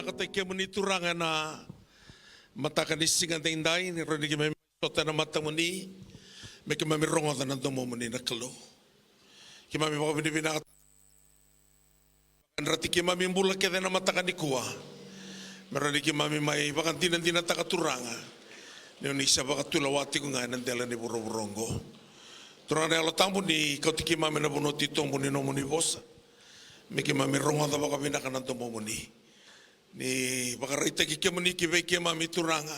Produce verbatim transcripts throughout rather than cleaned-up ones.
Vakataki kemuni Turaga ena mataka ni siga daidai, ni rawa ni keimami sota ena matamuni, me keimami rogoca na domomuni na Kalou. Keimami vakavinavinaka, drati keimami bula kece ena mataka nikua. Me rawa ni keimami mai vakadinadinataka Turaga, ni oni sa vakatulewa tiko ga ena dela ni vuravura oqo. Turaga na Yalo Tabu, ni kauti keimami ena vanua titobu ni nomuni vosa, me keimami rogoca vakavinaka na domomuni. Ni vakaraitaki kemuni ki vei keimami Turaga,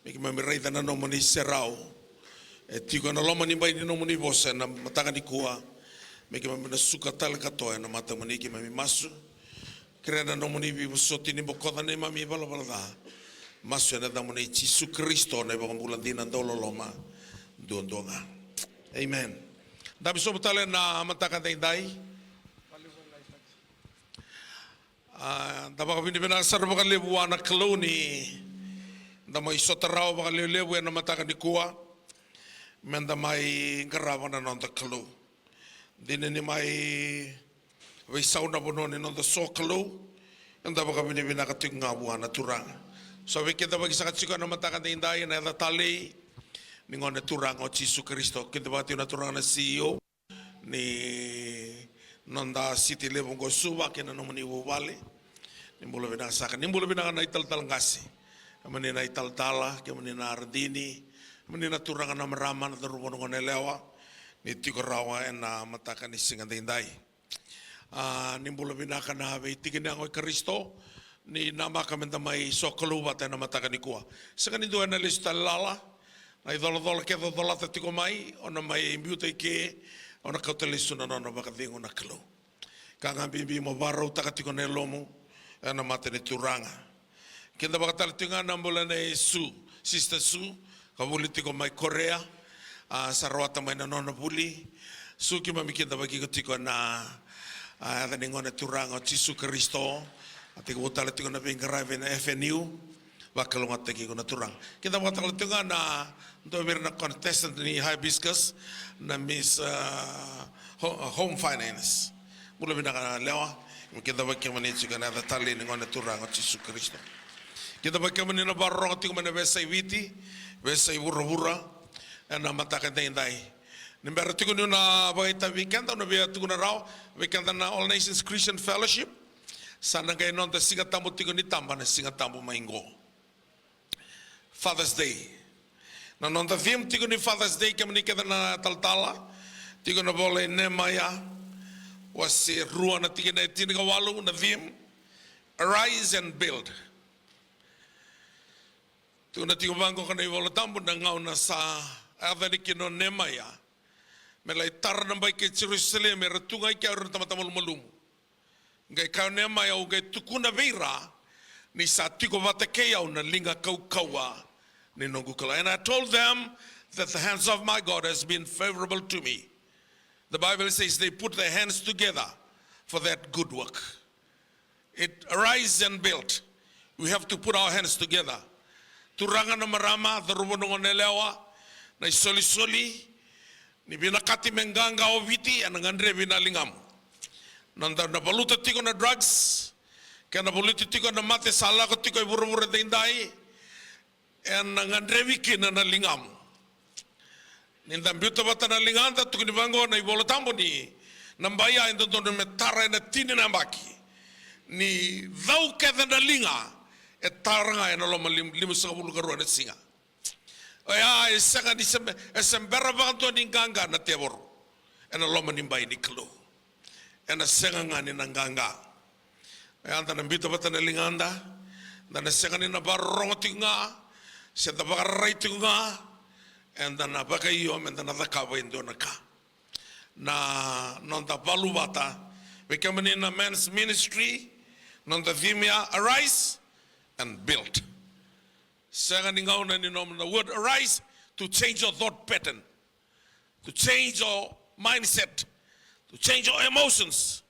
me keimami raica na nomuni serau e tiko ena loma ni bai ni nomuni vosa ena mataka nikua. Me keimami na suka tale katoa ena matamuni, keimami masu, kerea na nomuni veivosoti ni bokoca neimami valavala ca. Masu ena yacamuni Jisu Karisito na iVakabula dina dauloloma duadua ga. Amen. Dabe sobu tale na mataka daidai. A, da vakavinavinaka sara vakalevu vua na Kalou ni da mai sota rawa vakalevulevu ena mataka nikua, me da mai qarava na noda Kalou. Dina ni mai veisau na vanua ni noda sokalou, eda vakavinavinaka tiko ga vua na Turaga. So vei keda vakasaka tiko ena mataka daidai ena yaca talei ni Gone Turaga o Jisu Karisito, kidavaka tiko na Turaga na C E O ni noda siti levu oqo Suva kei na nomuni vuvale. Ni bula vinaka saka, ni bula vinaka na italatala qase, kemuni na italatala, kemuni na radini, kemuni na turaga na marama, na cauravou na goneyalewa, ni tiko rawa ena mataka ni siga daidai. A, ni bula vinaka na veitiki ni yago i Karisito, ni namaka me da mai sokalou vata ena mataka nikua. Sega ni dua ena lesu tale lala, na icolacola kece o colata tiko mai, o na mai biuta i ke, o na kauta lesu na nona vakacegu na Kalou. Ka ga bibi mo varautaka tiko na yalomu ena mata ni Turaga. Kidavaka tale tiko ga na bula nei Su, Sister Su, ka vuli tiko mai Korea. A, sa rawata mai na nona vuli. Su, keimami kidavaki iko tiko ena, a, yaca ni Gone Turaga o Jisu Karisito. A, tekivu tale tiko na veiqaravi ena F N U. Vakalougatataki iko na Turaga. Kidavaka tale tiko ga na dua vei ira na contestant ni Hibiscus, na Miss, a, Ho-, Home Finance. Bula vinaka na lewa. Kidavaki kemuni tiko ena yaca talei ni Gone Turaga o Jisu Karisito. Kidavaki kemuni na vakarorogo tiko mai na veiyasai Viti, veiyasai vuravura, ena mataka daidai. Ni bera tiko niu na vakaitavi vei keda, au na via tukuna rawa vei keda na All Nations Christian Fellowship, sa na qai noda Siga Tabu tiko ni taba na Siga Tabu mai qo. Father's Day. Na noda theme tiko ni Father's Day, kemuni kece na talatala, tiko na vola i Nemaia wase rua na tikina e tinikawalu, na theme, Arise and Build. Tukuna tiko vaqo na iVola Tabu, na gauna sa yaco yani kina o Nemaia me lai tara na bai kei Jerusalemi, era tu ga i ke o ira na tamata malumalumu. Qai kaya o Nemaia, au qai tukuna vei ira ni sa tiko vata kei au na liga kaukauwa ni noqu Kalou. And I told them that the hands of my God has been favorable to me. The Bible says they put their hands together for that good work. It arise and build. We have to put our hands together. Turaga na marama, cauravou na goneyalewa, na isolisoli, ni vinakati me qaqa o Viti, ena gadrevi na ligamu. Noda na valuta tiko na drugs, kei na valuta tiko na mate sa lako tiko e vuravura daidai, ena gadrevi kina na ligamu. Ni da biuta vata na ligada, tukuni vaqo na iVola Tabu ni na bai ya e dodonu me tara ena tini na yabaki. Ni cau kece na liga, e tara ga ena loma lim-, limasagavulu ka rua na siga. Oya e sega ni se, e se bera vakadua ni qaqa na tevoro ena loma ni bai ni Kalou. Ena sega ga ni na qaqa. Oya da na biuta vata na ligada, da na sega ni na vakarorogo tiko ga, se da vakararai tiko ga, eda na vakaio me da na cakava e dua na ka. Na noda valu vata, vei kemuni na men's ministry, noda theme ya, arise and build. Sega ni gauna ni nomu na word arise to change your thought pattern, to change your mindset, to change your emotions.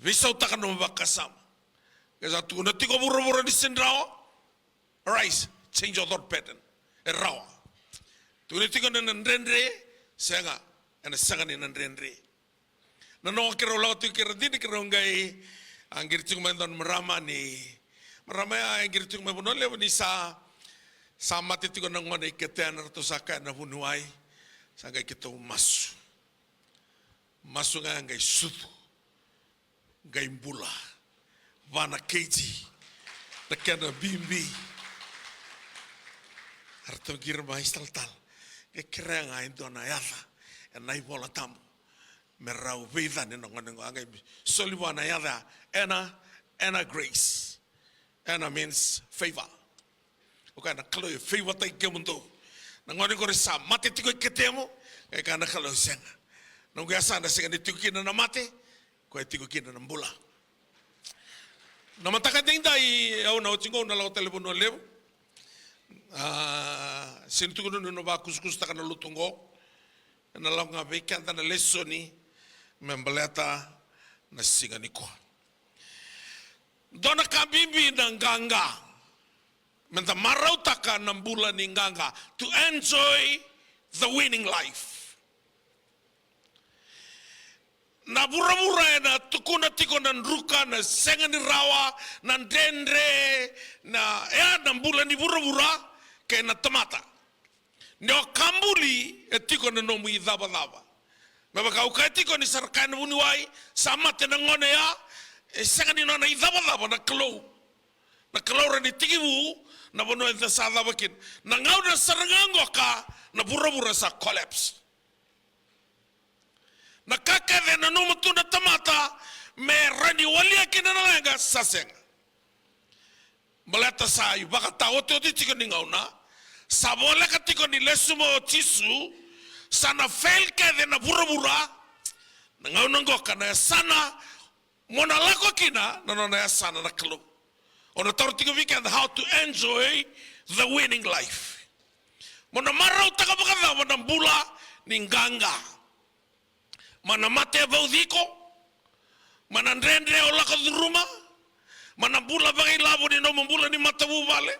Veisautaka nomu vakasama. Ke sa tukuna tiko vuravura ni sega ni rawa, arise, change your thought pattern. E rawa. Tukuna tiko na, na dredre, sega, ena sega ni na dredre. Na noqu keirau lako tiko kei Radini, keirau qai A qiri tiko mai e dua na marama ni, marama ya e qiri tiko mai Vanua Levu ni sa, sa mate tiko na gone i Ketena, ratou sa kaya na vuniwai, sa qai keitou masu. Masu ga qai sucu, qai bula. Va na keiji, na kena bibi. Ratou qiri mai, isi talatala, qai kerea ga e dua na yaca ena iVola Tabu me rau veicani na gone qo. A qai soli vua na yaca Anna, Anna Grace. Anna means favor. O kaya na Kalou e favour-taki kemudou. Na gone qori sa mate tiko i ketemu, e kaya na Kalou sega. Noqu yasana sega ni tiko kina na mate, koya e tiko kina na bula. Na mataka edaidai au na oti qo, au na lako tale Vanua Levu. A, sega ni tukuni niu na vakusakusataka na lotu qo. Ena lako ga vei keda na lesoni me baleta na siga nikua. Dua na ka bibi na qaqa. Meda marautaka na bula ni qaqa. To enjoy the winning life. Na vuravura ena tukuna tiko na druka, na sega ni rawa, na dredre, na, ya na bula ni vuravura kei na tamata. Ni o ka buli, e tiko na nomu icavacava. Me vaka au kaya tiko ni sa ra kaya na vuniwai, sa mate na gone ya, e sega ni nona icavacava na Kalou. Na Kalou rawa ni tekivu na vanua eda sa cava kina. Na gauna sara ga qoka, na vuravura sa collapse. Na ka kece e nanuma tu na tamata me rawa ni walia kina na leqa, sa sega. Baleta sa ivakataotioti tiko ni gauna, sa voleka tiko ni lesu mai o Jisu, sa na fail kece na vuravura. Na gauna qoka na yasana mo na lako kina, na nona yasana na Kalou. Au na taura tiko vei keda how to enjoy the winning life. Mo na marautaka vakacava na bula ni qaqa. Mai na mate e vauci iko, mai na dredre o lako curuma, mai na bula vakailavo ni nomu bula ni matavuvale.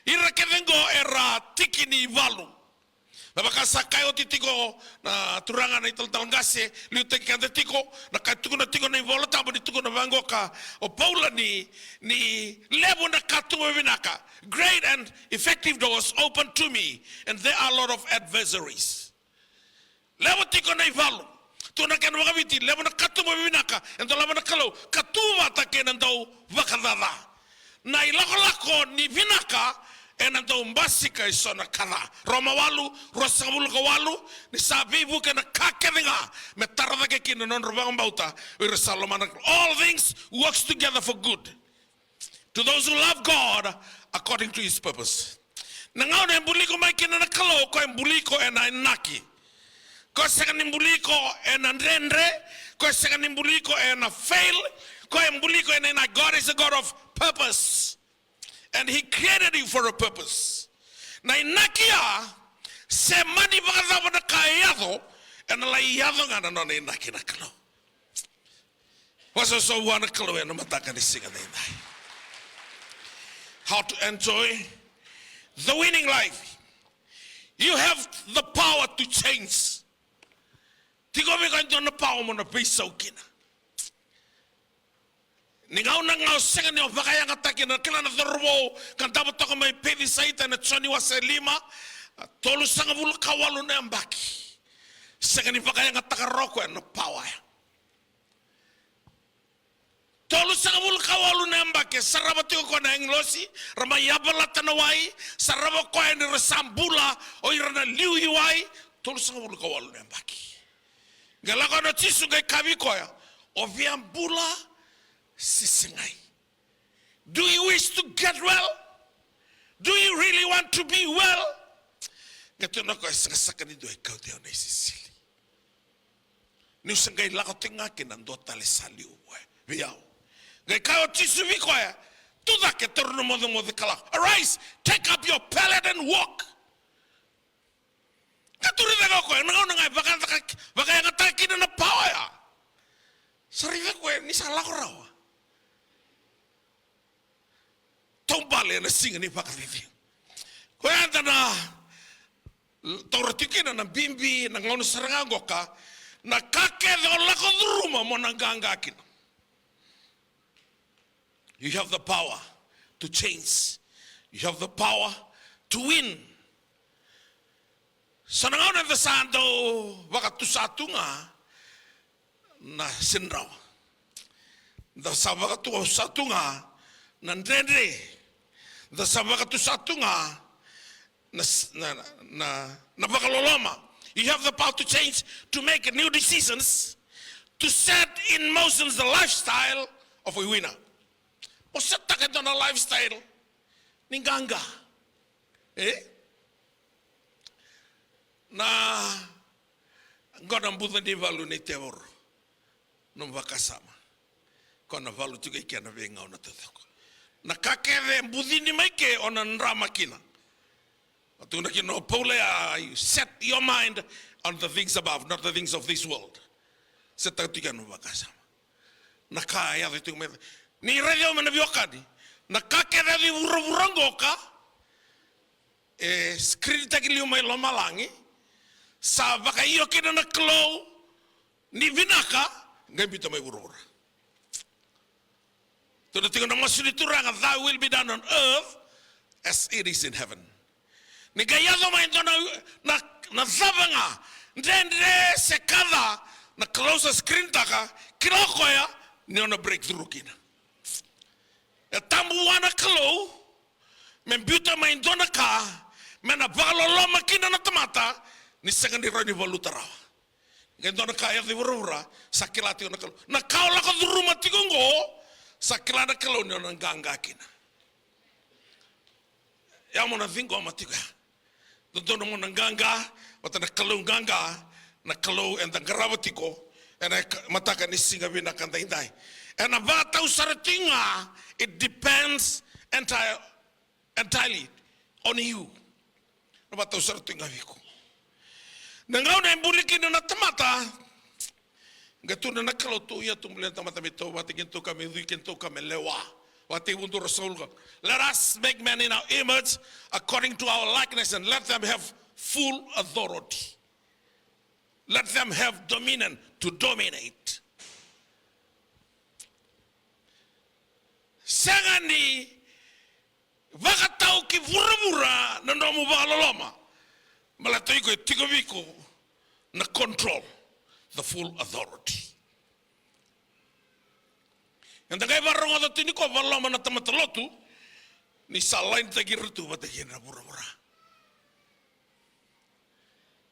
Ira kece qo era tiki ni valu. Me vaka sa kaya oti tiko na turaga na italatala qase, liutaki keda tiko, na ka e tukuna tiko na iVola Tabu ni tukuna vaqoka o Paula ni, ni levu na katuba vinaka. Great and effective doors open to me, and there are a lot of adversaries. Levu tiko na ivalu. Tu na kena vakaviti, levu na katuba vinaka e dolava na Kalou, ka tu vata kei na dau vakacaca. Na ilakolako ni vinaka ena dau basika eso na ka ca. Roma walu, ruasagavulu ka walu, ni sa veivuke na ka kece ga me tara cake kina na nodra vakabauta o ira sa lomana na Kalou. All things works together for good to those who love God according to his purpose. Na gauna e buli iko mai kina na Kalou, koya e buli iko ena inaki. Koya sega ni buli iko ena dredre, koya sega ni buli iko ena fail, koya e buli iko ena inaki. God is a God of purpose. And he created you for a purpose. Na inaki ya, se mani vakacava na ka e yaco, ena lai yaco ga na nona inaki na Kalou. Wasawasa vua na Kalou ena mataka ni siga daidai. How to enjoy the winning life. You have the power to change. Tiko vei iko e dua na power mo na veisau kina. Ni gauna ga o sega ni o vakayagataki na kila na cauravou ka davo toka mai Pecisaita ena Joni wase lima, tolusagavulu ka walu na yabaki. Sega ni vakayagataka rawa o koya na power ya. Tolusagavulu ka walu na yabaki, e sarava tiko o koya na agilosi, ra mai yavalata na wai, sarava o koya ni ra sa bula o ira na liu i wai, tolusagavulu ka walu na yabaki. Qai lako yani o Jisu qai kaya vei koya, o via bula se segai? Do you wish to get well? Do you really want to be well? Qai tukuna o koya, sega saka ni dua e kauti au na isisili. Niu se qai lako tiko ga kina, dua tale sa liu vei au. Qai kaya o Jisu vei koya, tu cake, taura na mocemoce ka lako. Arise, take up your pallet and walk. Ka turi cake o koya, na gauna ga e vakayagataka, vakayagataka kina na power ya. Sa raica o koya ni sa lako rawa. Taubale ena siga ni vakacegu. Koya eda na taura tiko kina na bibi, na gauna sara ga qoka, na ka kece o lako curuma mo na qaqa kina. You have the power to change. You have the power to win. So na gauna eda sa dau vakatusa tu ga na sega ni rawa. Da sa vakatusa tu ga na dredre. Da sa vakatusa tu ga na, na, na, na, na vakaloloma. You have the power to change, to make new decisions, to set in motions the lifestyle of a winner. O setaka e dua na lifestyle ni qaqa. E? Na qo na buca ni valu ni tevoro. Nomu vakasama. Ko na valu tiko i ke na veigauna taucoko. Na ka kece e bucini mai ke o na drama kina. A tukuna kina o Paula ya, you set your mind on the things above, not the things of this world. Setaka tiko na nomu vakasama. Na ka e yaco tiko mai. Ni raici au mai na veiwekani. Na ka kece e yaco i vuravura qoka. E screen taki liu mai lomalagi. Sa vakaio kina na Kalou. Ni vinaka, qai biuta mai vuravura. Tukuna tiko na masu ni Turaga, thy will be done on earth as it is in heaven. Ni qai yaco mai dua na, na, na cava ga, dredre se ka ca, na Kalou sa screen taka, kila o koya, ni o na breakthrough kina. E tabu vua na Kalou, me biuta mai dua na ka, me na vakaloloma kina na tamata, ni sega ni rawa ni valuta rawa. Qai dua na ka e yaco i vuravura, sa kila tiko na Kalou. Na ka o lako curuma tiko oqo, sa kila na Kalou ni o na qaqa kina. Ia mo na ciqoma tiko ya. Dodonu mo na qaqa vata na Kalou qaqa, na Kalou eda qarava tiko ena ka-, mataka ni siga vinaka daidai. Ena vakatau sara tiko ga, it depends entire-, entirely on you. Na vakatau sara tiko ga vei iko. Na gauna e buli kina na tamata, qai tukuna na Kalou, tou ia tou buli na tamata me tou vata kei na tou ka me cui kei na tou ka me lewa. Vata kei vuravura sa uluka. Let us make man in our image, according to our likeness, and let them have full authority. Let them have dominion to dominate. Sega ni vakatau ki vuravura na nomu vakaloloma. Baleta iko e tiko vei iko na control, the full authority. Eda qai vakarogoca tu ni ko vakaloloma na tamata lotu, ni sa lainitaki ira tu vata kei na vuravura.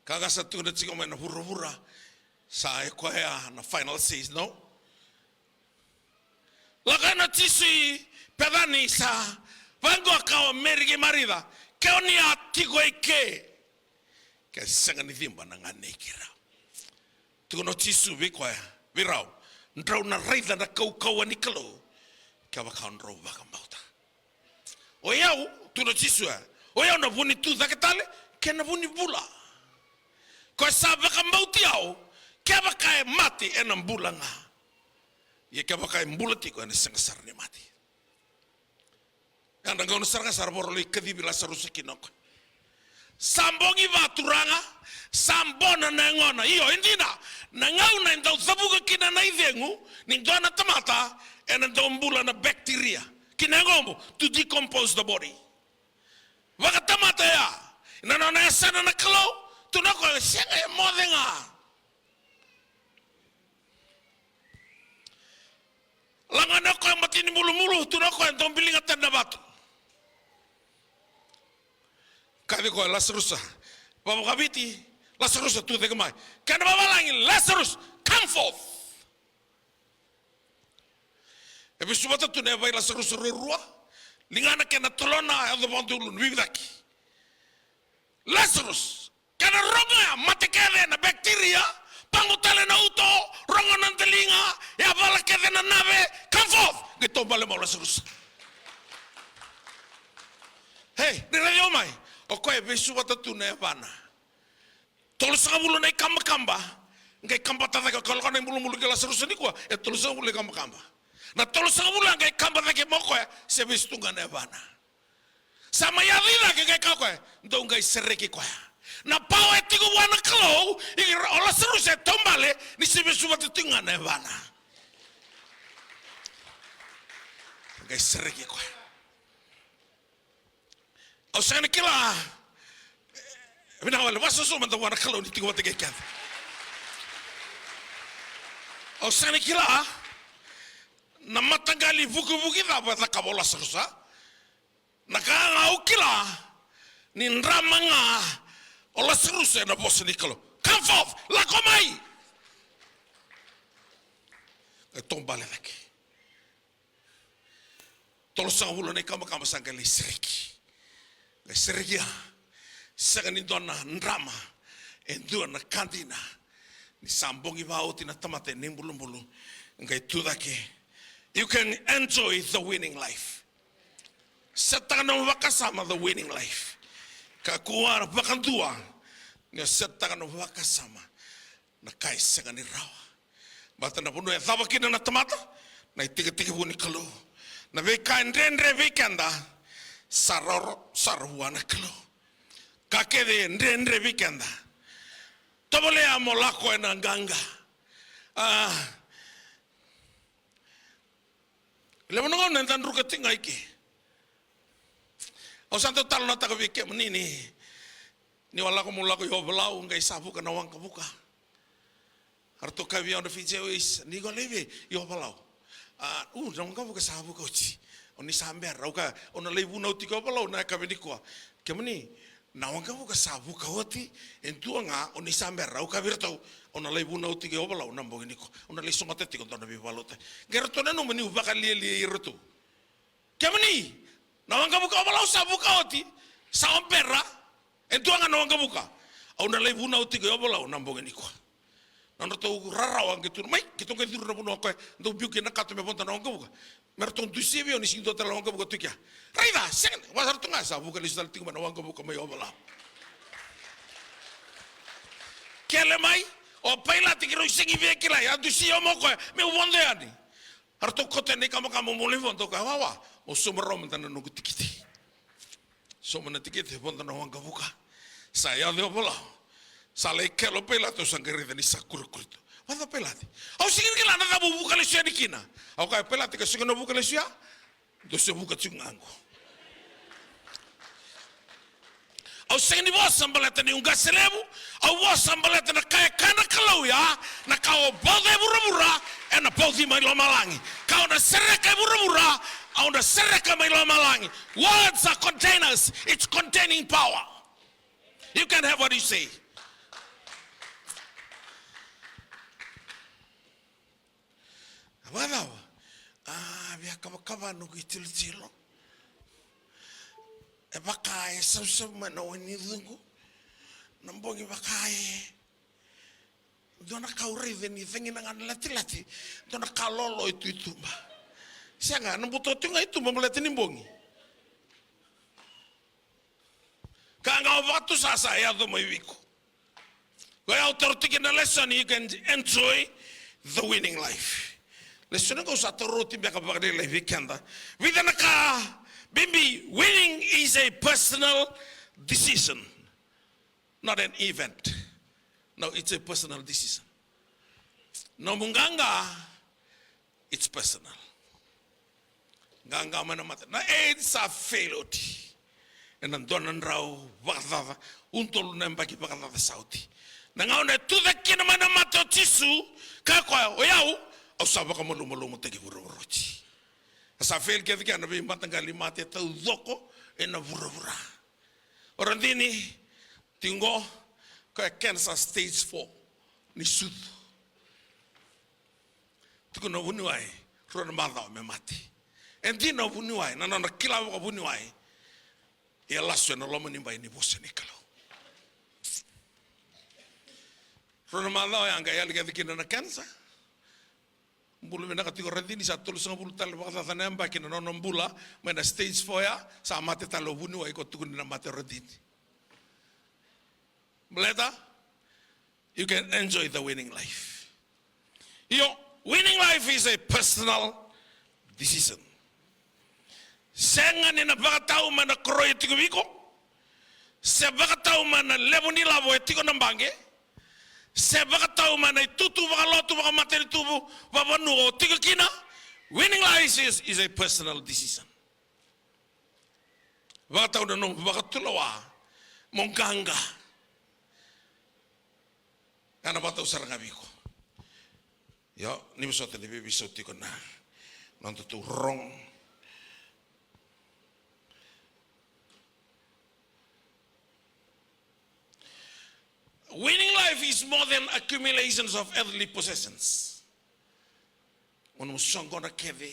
Ka ga sa tukuna tiko mai na vuravura, sa e koya na final says no. Lako na Jisu i Pecani sa vaqo ka o Meri kei Marica, ke o ni a tiko i ke, ke sega ni ciba na ganei keirau. Tukuna o Jisu vei koya, vei rau, drau na raica na kaukauwa ni Kalou, kevaka drau vakabauta. O yau, tukuna o Jisu ya, o yau na vu ni tu cake tale, kei na vu ni bula. Ko sa vakabauti au, kevaka e mate ena bula ga. Ia kevaka e bula tiko ena sega sara ni mate. Ena gauna sara ga sa ra voroloi kacivi Lasarusa kina o koya. Sa bogi vakaturaga, sa bona na yagona. Io, e dina, na gauna e dau cavuka kina na icegu ni dua na tamata, ena dau bula na bacteria ki na yagomu to decompose the body. Vakatamata ya, na nona yasana na Kalou, tukuna o koya sega, e moce ga. Lagona o koya e bati ni bulubulu, tukuna o koya e dau biliga tani na vatu. Kaci koya, Lasarusa. Vakaviti, Lasarusa, tu cake mai. Kena vavalagi, Lazarus, come forth. E vesu vata tu na yava i Lasarusa ruarua. Ligana kei na tolona, yaco vakadua uluna, vivitaki. Lazarus, kena rogo ya, mate kece na bacteria, pago tale na uto, rogo na daliga, yavala kece na nave, come forth. Qai taubale mai o Lasarusa. Ei, ni raici au mai. O koya e vesu vata tu na yavana. Tolusagavulu na ikabakaba, qai kabata cake, o koya lako na ibulubulu kei Lasarusa nikua, e tolusagavulu na ikabakaba. Na tolusagavulu ya qai kaba cake mai o koya, se vesu tu ga na yavana. Sa mai yaco i cake, qai kaya o koya, dou qai sereki koya. Na pawa e tiko vua na Kalou, i ra-, o Lasarusa e taubale, ni se vesu vata tiko ga na yavana. qai sereki koya. Au sega ni kila. Vinaka wale, vakasausau mada vua na Kalou ni tiko vata kei keda. Au sega ni kila na mataqali vukivuki cava e cakava o Lasarusa. Na ka ga au kila, ni drama ga o Lasarusa ena vosa ni Kalou. Come forth, lako mai. E taubale cake. Tolusagavulu na ikabakaba sa qai lai sereki. Qai sereki ya. Sega ni dua na drama. E dua na ka dina. Ni sa bogi vakaoti na tamata ena ibulubulu. Qai tu cake. You can enjoy the winning life. Setaka na vakasama the winning life. Kakua vakadua. Ni o setaka na vakasama. Na ka e sega ni rawa. Baleta na vanua e cava kina na tamata, na itekitekivu ni Kalou. Na veika e dredre vei keda, sa roro, sa ra vua na Kalou. Ka kece e dredre vei keda. Tovolea mo lako ena qaqa. A, levu na gauna eda druka tiko ga i ke. Au sa dau talanoataka vei kemuni ni, ni o lako, mo lako i Ovalau, qai sa vuka na waqavuka. A ratou kaya vei au na Fiji Airways, ni ko lai vei i Ovalau? A, u, na waqavuka sa vuka oti. O ni sa bera, au kaya, au na lai vunau tiko i Ovalau na yakavi nikua. Kemuni, na waqavuka sa vuka oti, e dua ga, o ni sa bera, au kaya vei iratou, au na lai vunau tiko i Ovalau na bogi nikua. Au na lai sogota tiko dua na veivakalotutaki. Qai ratou nanuma niu vakalialiai iratou. Kemuni, na waqavuka i Ovalau sa vuka oti, sa o bera, e dua ga na waqavuka. Au na lai vunau tiko i Ovalau na bogi nikua. Na nodratou rarawa qai tukuna, mai, keitou qai curu na vanua o koya dau biu kina na kato me vodo na waqavuka. Me ratou dusia vei au ni sega ni dua tale na waqavuka tu i kea. Raica, sega, vaka sara tu ga sa vuka lesu tale tiko mai na waqavuka mai Ovalau. Kele mai, o pailate keirau sega ni via kilai, a dusia au mai o koya meu vodo yani. A ratou kauta na ikabakaba meu lai vodo, au kaya, wawa, mo sauma rawa mada na noqu tikite. Sauma na tikite, vodo na waqavuka. Sa yaco i Ovalau. Sa lai kele o pailate, au sa qai raica ni sa kurakura tu. Vacava pailate? Au sega ni kila na cava au vuka lesu yani kina. Au kaya, pailate, ke sega ni o vuka lesu ya, dou se vuka tiko ga qo. Au sega ni vosa baleta niu qase levu, au vosa baleta na ka e kaya na Kalou ya, na ka o vauca e vuravura, ena vauci mai lomalagi. Ka o na sereka e vuravura, au na sereka mai lomalagi. Words are containers, it's containing power. You can have what you say. Vakacava? A, via kavakava noqu itilotilo. E vaka e savusavu mai na wai ni cuqu. Na bogi vaka e dua na ka au raica ni cagina ga na latilati. Dua na ka lolo e tu i tuba. Sega, na buto tu ga i tuba baleta ni bogi. Ka ga o vakatusa sa yaco mai vei iko. Koya au tarogi tiko na lesoni, you can enjoy the winning life. Lesoni qo sa tarogi tiko beka vakalailai vei keda. Vica na ka bibi, winning is a personal decision, not an event. No, it's a personal decision. Nomu qaqa, it's personal. Qaqa mai na mate. Na AIDS sa fail oti ena dua na drau vakacaca, udolu na yabaki vakacaca sa oti. Na gauna e tucake kina mai na mate o Jisu, kaya o koya, o yau, au sa vakamalumalumutaki vuravura oti. A sa fail kece kina na veimataqali mate taucoko ena vuravura. O Radini, tiko qo, koya cancer stage four, ni sucu. Tiko na vuniwai, rua na macawa me mate. E dina o vuniwai, na nona kila vakavuniwai. Ia lasu ena loma ni bai ni vosa ni Kalou. Rua na macawa ya qai yali kece kina na cancer. Bula vinaka tiko o Radini, sa tolusagavulu tale vakacaca na yabaki na nona bula, mai na stage four ya, sa mate tale o vuniwai, ko tukuni na mate o Radini. Baleta, you can enjoy the winning life. Io, winning life is a personal decision. Sega ni na vakatau mai na koro e tiko vei iko, se vakatau mai na levu ni lavo e tiko na baqe, se vakatau mai na itutu vakalotu, vakamatanitu, vakavanua o tiko kina, Winning life is, is a personal decision. Vakatau na nomu vakatulewa mo qaqa. Ena vakatau sara ga vei iko. Io, ni vosota ni veiveisau tiko na nodatou rorogo. Winning life is more than accumulations of earthly possessions. O nomu soqona kece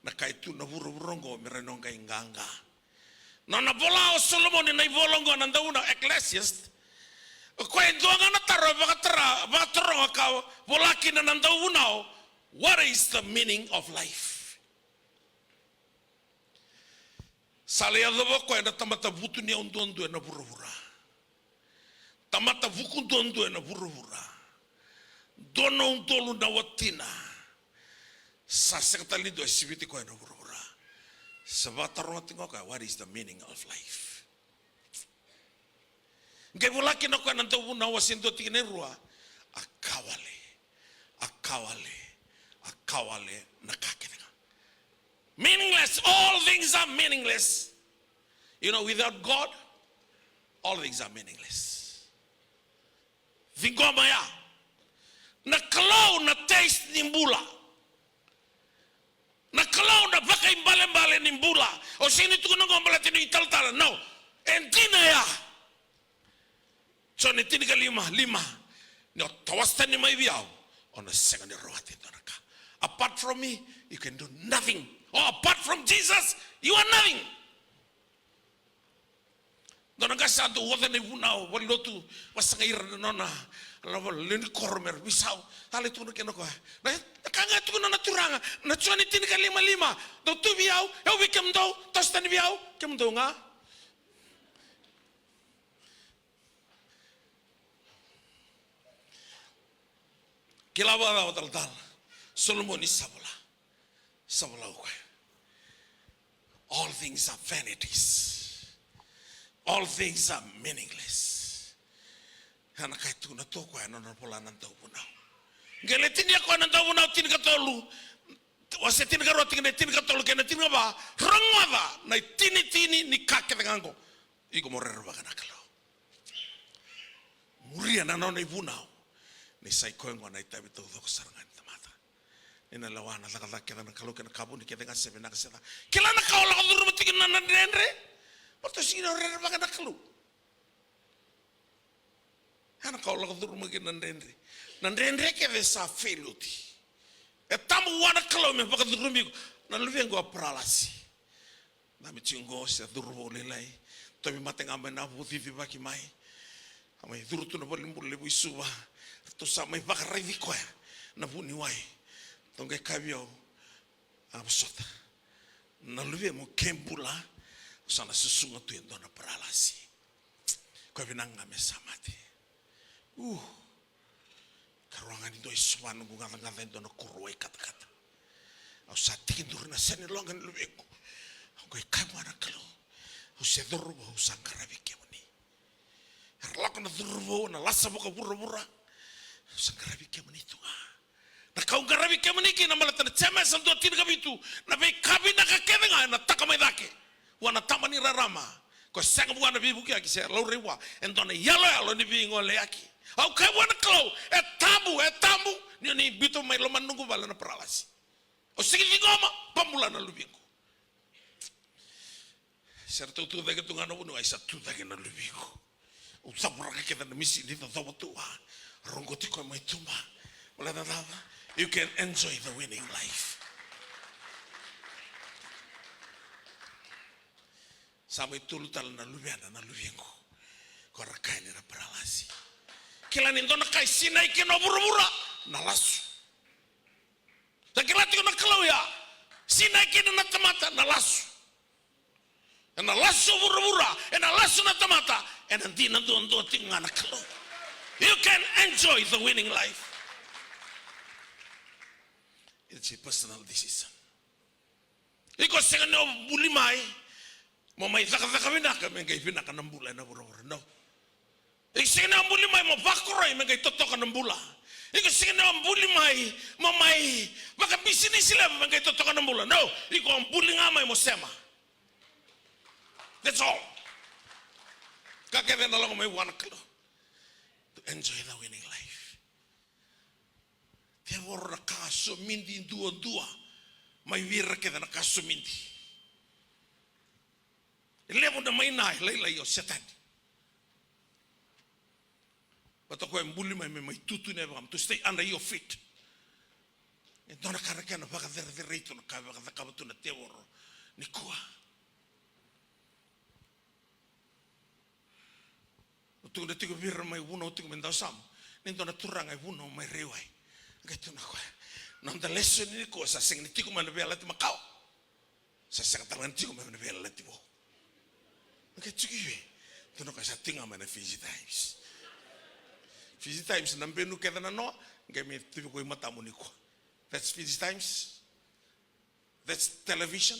na ka e tu na vuravura oqo me rawa ni o qai qaqa. Nona vola o Solomoni na ivola oqo na Dauvunau, Ecclesiastes. O koya e dua ga na taro e vakatara, vakataroga ka vola kina na Dauvunau. What is the meaning of life? Sa lai yacova o koya na tamata vutuniyau duadua ena vuravura. Tamata vuku duadua ena vuravura. Dua na udolu na watina. Sa sega tale ni dua e siviti koya ena vuravura. Sa vakataroga tiko o koya, what is the meaning of life? Qai vola kina o koya na Dauvunau wase dua tikina e rua. A ka wale, a ka wale, a ka wale na ka kece ga. Meaningless, all things are meaningless. You know, without God, all things are meaningless. Ciqoma ya. Na Kalou na taste ni bula. Na Kalou na vakaibalebale ni bula. O sega ni tukuna oqo baleta ni talatala. No. E dina ya. Joni tinikalima, lima. Ni o tawase tani mai vei au, o na sega ni rawata e dua na ka. Apart from me, you can do nothing. Or apart from Jesus, you are nothing. Dua na qase sa dau oca na ivunau, valenilotu, vasagai ira na nona, na lewe ni koro me ra veisau. A lai tukuna kina o koya. Na, na ka ga e tukuna na Turaga, na Joni tinikalima lima. Dou tu vei au, au vei kemudou, toso tani vei au, kemudou ga. Kila vakacava talatala? Solomoni sa vola. Sa vola o koya. All things are vanities. All things are meaningless. Ya na ka e tukuna tu o koya na nona vola na Dauvunau. Qai lai tinia o koya na Dauvunau tinikatolu. Wase tinikarua tikina e tinikatolu kei na tinikava. Rogoca na itinitini ni ka kece ga oqo. Iko mo rerevaka na Kalou. Muria na nona ivunau. Ni sa i koya oqo na itavi taucoko sara ga ni tamata. Ni na lewa na cakacaka kece na Kalou kei na ka vuni kece ga se vinaka se ca. Kila na ka o lako curuma tiko na, na dredre. Baleta o sega ni o rerevaka na Kalou. Ya na ka o lako curuma kina na dredre. Na dredre kece sa fail oti. E tabu vua na Kalou me vakacurumi iko. Na luvequ a paralasi. Dabe tiko qo se curuvou lailai. Tauvimate ga mai na vu cicivaki mai. A mai curu tu na valenibula levu i Suva. Ratou sa mai vakaraici koya na vuniwai. Ratou qai kaya vei au, a vosota. Na luvemu ke bula, au sa na susuga tu e dua na paralasi. Koya vinaka ga me sa mate. U. Karua ga ni dua i Suva noqu gacagaca e dua na kuro wai katakata. Au sa tekiduru na seniloga ni luvequ. Au qai kaya vua na Kalou. Au se cauravou, au sa qaravi kemuni. Era lako na cauravou, na lasa vakavuravura. Au sa qaravi kemuni tu ga. Na ka au qaravi kemuni kina baleta na Jemesa dua tinikavitu. Na veika vinaka kece ga ena taka mai cake. Vua na tama ni rarama. Ko sega vua na veivukiyaki se laurai vua e dua na iyaloyalo ni veigoleyaki. Au kaya vua na Kalou, e tabu, e tabu. Ni o ni biuta mai loma ni noqu vale na paralasi. Au sega ni ciqoma, pa bula na luvequ. Se ratou tucake tu ga na vuniwai, sa tucake na luvequ. Au cavuraka kece na misini, cocova tu a. Rogoti koya mai tuba. Baleta na cava? You can enjoy the winning life. Sa mai tolu tale na luvena na luvequ. Ko ra kaya ni ra paralasi. Kila ni dua na ka e sinai kina o vuravura, na lasu. Sa kila tiko na Kalou ya. Sinai kina na tamata, na lasu. Ena lasu o vuravura, ena lasu na tamata, ena dina duadua tiko ga na Kalou. You can enjoy the winning life. It's a personal decision. Iko sega ni o buli mai mo mai cakacaka vinaka me qai vinaka na bula ena vuravura. No. Iko sega ni o buli mai mo vakoroi me qai totoka na bula. Iko sega ni o buli mai mo mai vakabisinisi levu me qai totoka na bula. No, iko o buli ga mai mo sema. That's all. Ka kece na lako mai vua na Kalou. To enjoy the winning life. Tevoro na ka somidi duadua mai vei ira kece na ka somidi. E levu na mai na e lailai o Setani. Vata koya e buli mai me mai tutu na yavakama, to stay under your feet. E dua na ka na kena vakacerecerei tu na ka e vakacakava tu na tevoro nikua. O tukuna tiko vei ira mai vunau tiko mai Dausama, ni dua na turaga e vunau mai Raiwai. Qai tukuna o koya, noda lesoni nikua sa sega ni tiko mai na veiyalayalati makawa. Sa sega tale ga ni tiko mai na veiyalayalati vou. Qai tiko i vei? Tukuna o koya sa tiko ga mai na Fiji Times. Fiji Times na benu kece na noa, qai mai tiko i matamu nikua. That's Fiji Times. That's television.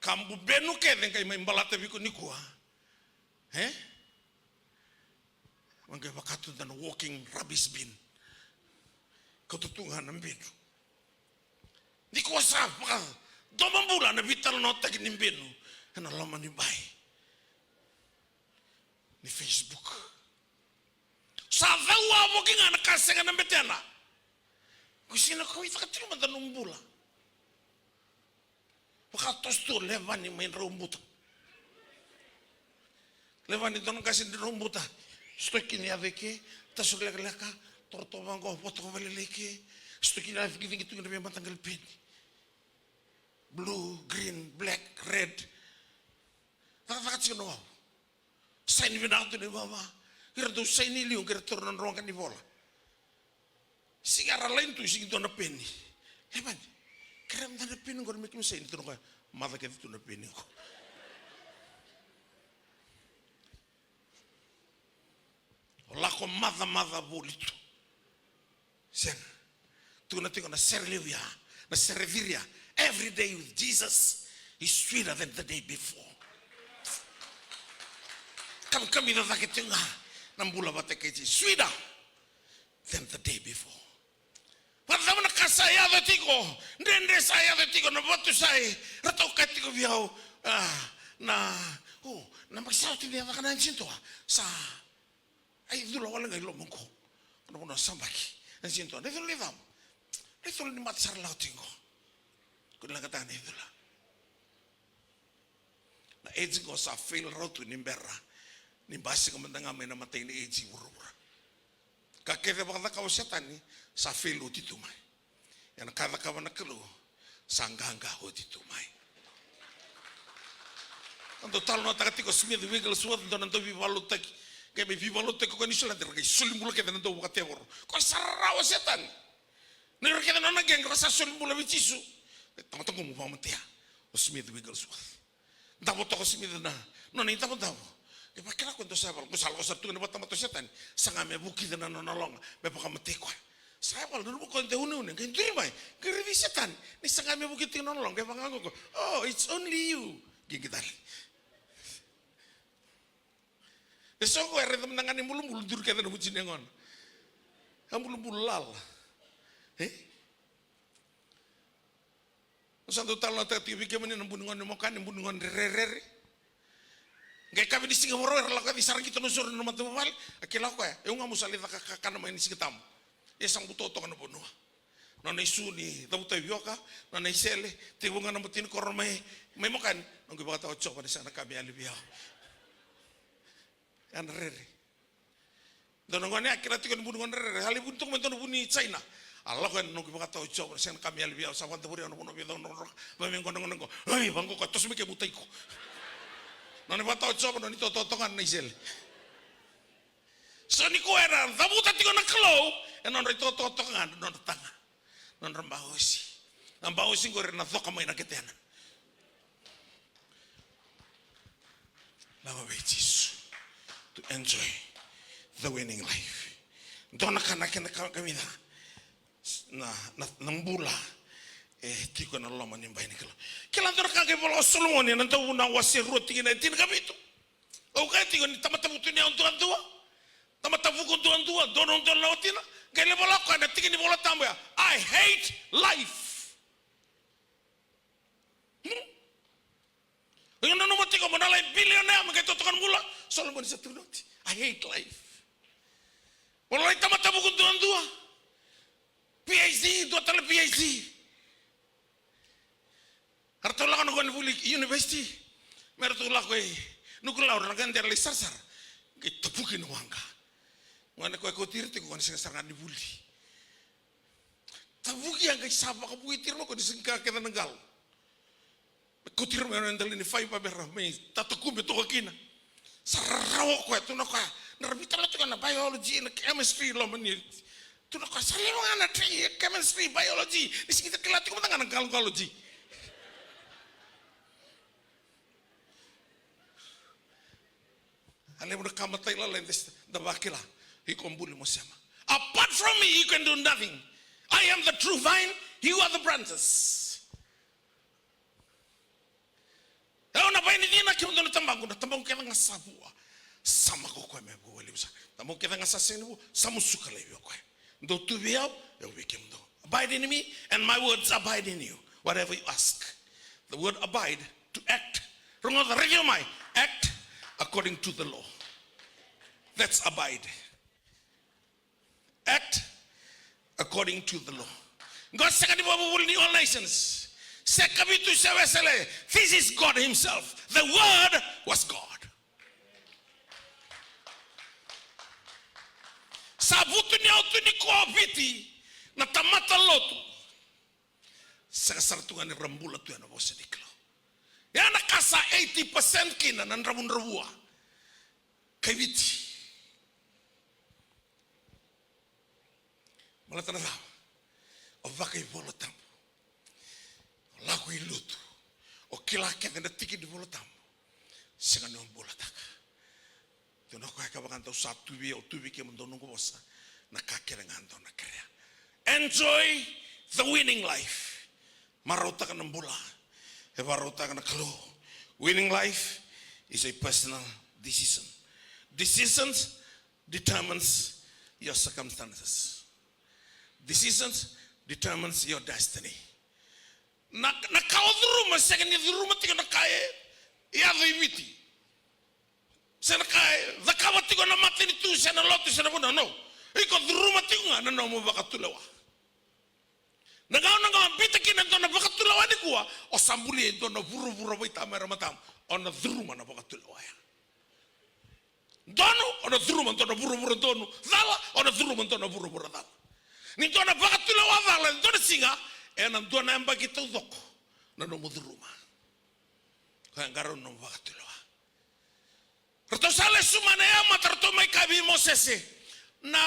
Ka bubenu kece qai mai balata vei iko nikua. E? Wa qai vaka tu da na walking rubbish bin. Kauta tu ga na benu. Nikua sa vakadomobula na veitalanoataki ni benu ena loma ni bai ni Facebook. Sa cau wavoki ga na ka sega na betena. Ko sina kauaitaka tiko mada nomu bula. Vakatoso tu o Levani mai Draubuta. Levani dua na qase ni Draubuta. Sitoki ni yaco i ke, tasu lekaleka, torotoro vaqo, voto ko valele i ke. Sitoki ni yaco, cigicigi tu na veimataqali peni. Blue, green, black, red. Cakacaka tiko na wau. Saini vinaka tu na ivava. Ira dau saini i liu qai ra taura na droga ni vola. Sega ra laini tu, sega dua na peni. Levani, kerea mada na peni qo me kemi saini. Tukuna o koya, maca kece tu na peni qo. O lako macamaca voli tu. Sega. Tukuna tiko na sere levu ya, na sere ciri ya. Every day with Jesus is sweeter than the day before. Kamikamica cake tiko ga na bula vata kei Jisu. Sweeter than the day before. Vakacava na ka sa yaco tiko, dredre sa yaco tiko, na vatu sa e, ra toka tiko vei au, a, na, o, na baki sa oti ni yaco ka na jitoa, sa Ai cula wale ga i loma qo. Ko na vanua sa baki. Na jitoa. Na icula ni cava? Na icula ni mate sara lako tiko. Ko ni leqataka na icula. Na age qo sa fail rawa tu ni bera. Ni basika mada ga mai na matai ni age i vuravura. Ka kece vakacakava o Setani, sa fail oti tu mai. Ia na ka e cakava na Kalou, sa qaqa oti tu mai. Au dau talanoataka tiko o Smith Wigglesworth, dua na dauveivakalotutaki. Qai mai veivakalotutaki ko koya Niusiladi, ra qai soli bula kece na dau vakatevoro. Ko sa rarawa o Setani. Na ira kece na nona gang ra sa soli bula vei Jisu. E tamata qo mo vakamatea, o Smith Wigglesworth. Davo toka o Smith na nona idavodavo. Qai vakila ko e dua sa yavala, qo sa lako sara tu ga na vakatamata o Setani. Saga me vukica na nona loga me vakamatei koya. Sa yavala, nanuma ko e dau uneune, qai duri mai, qai raici Setani ni saga me vukica tiko na nona loga, qai vaqo, "Oh, it's only you." Qiqi tale. E so qo e raica mada ga na ibulubulu, duri kece na vuci ni yagona. A bulubulu lala. E? Au sa dau talanoataka tiko vei kemuni na bu ni gone ni Mokani, bu ni gone rerere. Qai yakavi ni siga Vakarauwai era lako yaco, sa ra qito na soro ena matavuvale. A kila o koya, e, au ga meu sa lai caka kakana mai ni Siga Tabu. Ia sa butoka toka na vanua. Nona isu ni cavuta i vioka, nona isele, tekivu ga na bati ni koro mai, mai Mokani. Noqu ivakatawa o Jiova ni sega na ka me yali vei au. Ena rere. Dua na gone a kila tiko ni bu ni gone rerere, a lai vuni toka mai dua na vu ni China. A lako yani, noqu ivakatawa o Jiova, sega na ka me yali vei au, sa vakadavori au na vanua vei cau na roroka, vei me gone gone qo. Oi, vaqo koya, toso mai ke, muta iko. Nona ivakatawa o Jiova, nona itotoka toka ga na isele. So nikua era cavuta tiko na Kalou, e nodra itotoka toka ga, nodra taga. Nodra baosi. Na baosi qori na coka mai na ketena. Lako vei Jisu. To enjoy the winning life. Dua na ka na kena ka, kamica. Na, na, na bula. E tiko ena loma ni bai ni Kalou. Kila dua na ka qai vola o Solomoni, ena Dauvunau wase rua tikina e tinikavitu. Au kaya tiko ni tamata vutuniyau duadua, tamata vuku duadua, dua na udolu na watina, Qai lai vola o koya na tiki ni Vola Tabu ya, "I hate life." Hmm? Io, nanuma tiko mo na lai billionaire me qai totoka na bula. Solomoni sa tukuna oti, "I hate life." Mo lai tamata vuku duadua. P H D, dua tale P H D. Eratou lako na gone vuli university. Me ratou lako i Nuku'alofa, ra qai dela i sarasara. Qai tavuki na waqa. Gone koya kauti ira tiko, gone sega sara ga ni vuli. Tavuki ya qai sa vakavueti ira na gone, sega ni ka kece na qalo. Me kauti ira mai na dela ni faiva me ra mai tatakube toka kina. Sa rarawa o koya, tukuna o koya, na ra veitalanoa tiko na biology, na chemistry, loma ni. Tukuna o koya, sa levu ga na trai, chemistry, biology, ni sega ni kila tiko mada ga na galogalogy. A levu na ka matailalai da vakila. Iko buli mo sema. Apart from me, you can do nothing. I am the true vine, you are the branches. Au na vaini cina, kemudou na tabaqu, na tabaqu kece ga sa vua, sa maka o koya me vua levu sara. Tabaqu kece ga sa sega ni vua, sa musuka laivi o koya. Dou tu vei au, au vei kemudou. Abide in me, and my words abide in you. Whatever you ask. The word abide, to act. Rogoca, raica mai. Act according to the law. That's abide. Act according to the law. Qo sega ni vakavuvuli ni All Nations. Se Kavitu, se Wesele. This is God himself. The word was God. Sa vutuniyau tu nikua o Viti na tamata lotu. Sega sara tu ga ni ra bula tu ena vosa ni Kalou. Ya na ka sa eighty percent kina na dravudravua kai Viti. Baleta na cava? O vakaivolatabu. O lako i lotu. O kila kece na tiki ni Vola Tabu. Sega ni o bulataka. Tukuna o koya, kevaka dou sa tu vei au, tu vei kemudou noqu vosa, na ka kece ga dou na kerea. Enjoy the winning life. Marautaka na bula e vakarautaka na Kalou. Winning life is a personal decision. Decisions determines your circumstances. Decisions determines your destiny. Na, na ka o curuma, sega ni curuma tiko na ka e yaco i Viti. Se na ka e cakava tiko na matanitu, se na lotu, se na vanua, no. Iko curuma tiko ga na nomu vakatulewa. Na gauna ga o biuta kina e dua na vakatulewa nikua, o sa bulia e dua na vuravura vakatamera matamu. O na curuma na vakatulewa ya. Donu, o na curuma dua na vuravura donu. Cala, o na curuma dua na vuravura cala. Ni dua na vakatulewa cala e dua na siga, ena dua na yabaki taucoko na nomu curuma. Koya qarauna nomu vakatulewa. Ratou sa lesu mai na yamata, ratou mai kaya vei Mosese, na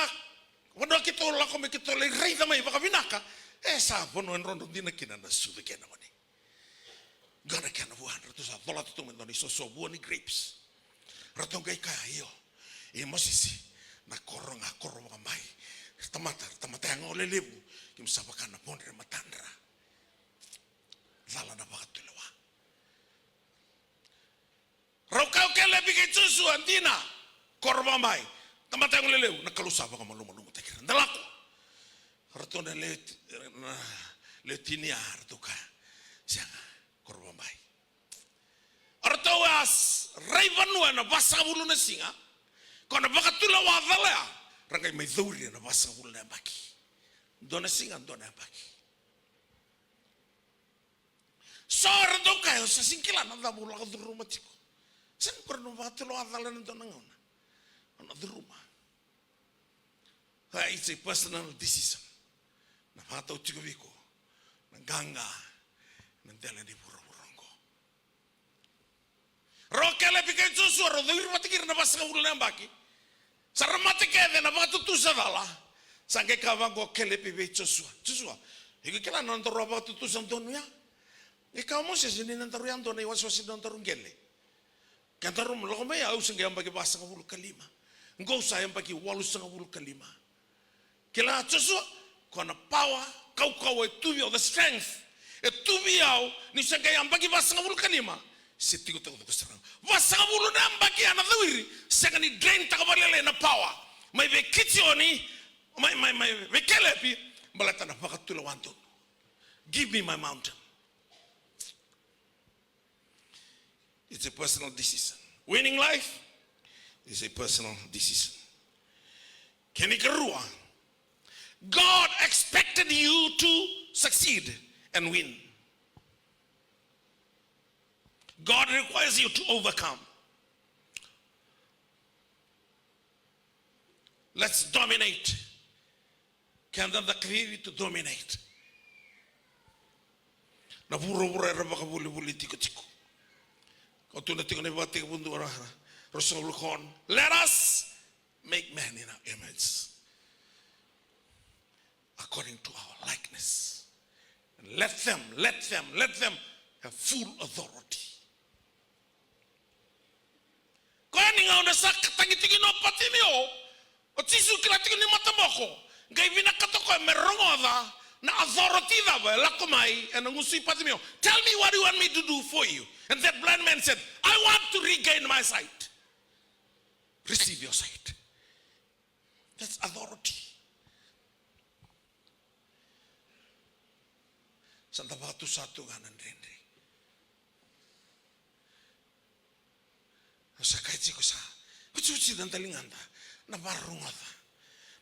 vanua keitou lako me keitou lai raica mai vakavinaka, e sa vanua e drodro dina kina na sucu kei na mani. Qo na kena vua, ratou sa colata tu mai dua na isoso vua ni grapes. Ratou qai kaya, io, e Mosese, na koro ga koro vakabai. Tamata, tamata yago lelevu, keimami sa vaka na vodre matadra. Cala na vakatulewa. Rau kaya o Kelepi kei Josua, dina, koro vakabai. Tamata yago lelevu, na Kalou sa vakamalumalumutaki ira. Da lako. Ratou na lewe, na lewe tini ya, ratou kaya, sega, koro vakabai. O ratou a s-, rai vanua ena vasagavulu na siga, ko na vakatulewa cala ya, ra qai mai cauri ena vasagavulu na yabaki. Dua na siga, dua na yabaki. So era dau kaya, au sa sega ni kila na cava au lako curuma tiko. Sega ni ko na vakatulewa cala ena dua na gauna. Au na curuma. It's a personal decision. Na vakatau tiko vei iko na qaqa na dela ni vuravura oqo. Rau Kelepi kei Josua, rau cauri vata kei ira na vasagavulu na yabaki. Sa ra mate kece na vakatutusa cala. Sa qai kaya vaqo o Kelepi vei Josua, Josua, iko kila na nodaru a vakatutusa donu ya? Qai kaya o Mosese, ni na daru yadua na iwasewase ni nodaru qele. Kedaru mo lako mai, au se qai yabaki vasagavulu ka lima. Qo au sa yabaki walusagavulu ka lima. Kila Josua, ko na power, kaukauwa e tu vei au, the strength e tu vei au, niu se qai yabaki vasagavulu ka lima, se tiko taucoko sara ga. Vasagavulu na yabaki a na cawiri, sega ni drain taka vakalailai na power. Mai vei Kitioni, Mai, mai, mai, veikelepi, baleta na vakatulewa donu. Give me my mountain. It's a personal decision. Winning life is a personal decision. Kena ikarua, God expected you to succeed and win. God requires you to overcome. Let's dominate. Keda da kacivi to dominate. Na vuravura era vakavolivoliti iko tiko. Kau tukuna tiko na ivakatekivu dua ra, ra, ra solve kon. Let us make man in our image, according to our likeness. And let them, let them, let them have full authority. Koya ni gauna sa tagi tiko kina o Patimio, o Jisu kila tiko ni mataboko, qai vinakata o koya me rogoca na authority cava e lako mai ena gusu i Patimio. "Tell me what you want me to do for you." And that blind man said, "I want to regain my sight." Receive your sight. That's authority. Sa da vakatusa tu ga na dredre. Au sa kaya tiko sa, uciuci na daligada, na vakarogoca.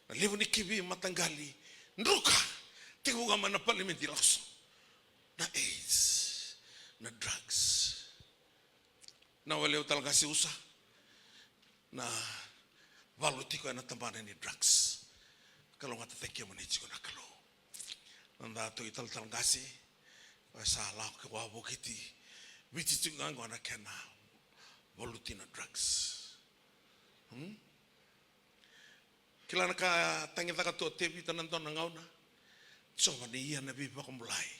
Na levu ni kivi mataqali, druka, tekivu ga mai na palimedi lako so. Na AIDS, na drugs. Na wale au tale ga se usa. Na valu tiko ena tabana ni drugs. Kalougata, thank you, mani tiko na Kalou. Na da toki talatala qase, koya sa lako ki wavokiti, Viti tiko ga qo na kena valuti na drugs. Hmm? Kila na ka tagicaka tu o Tevita na dua na gauna. Jiova, ni ia na veivakabulai,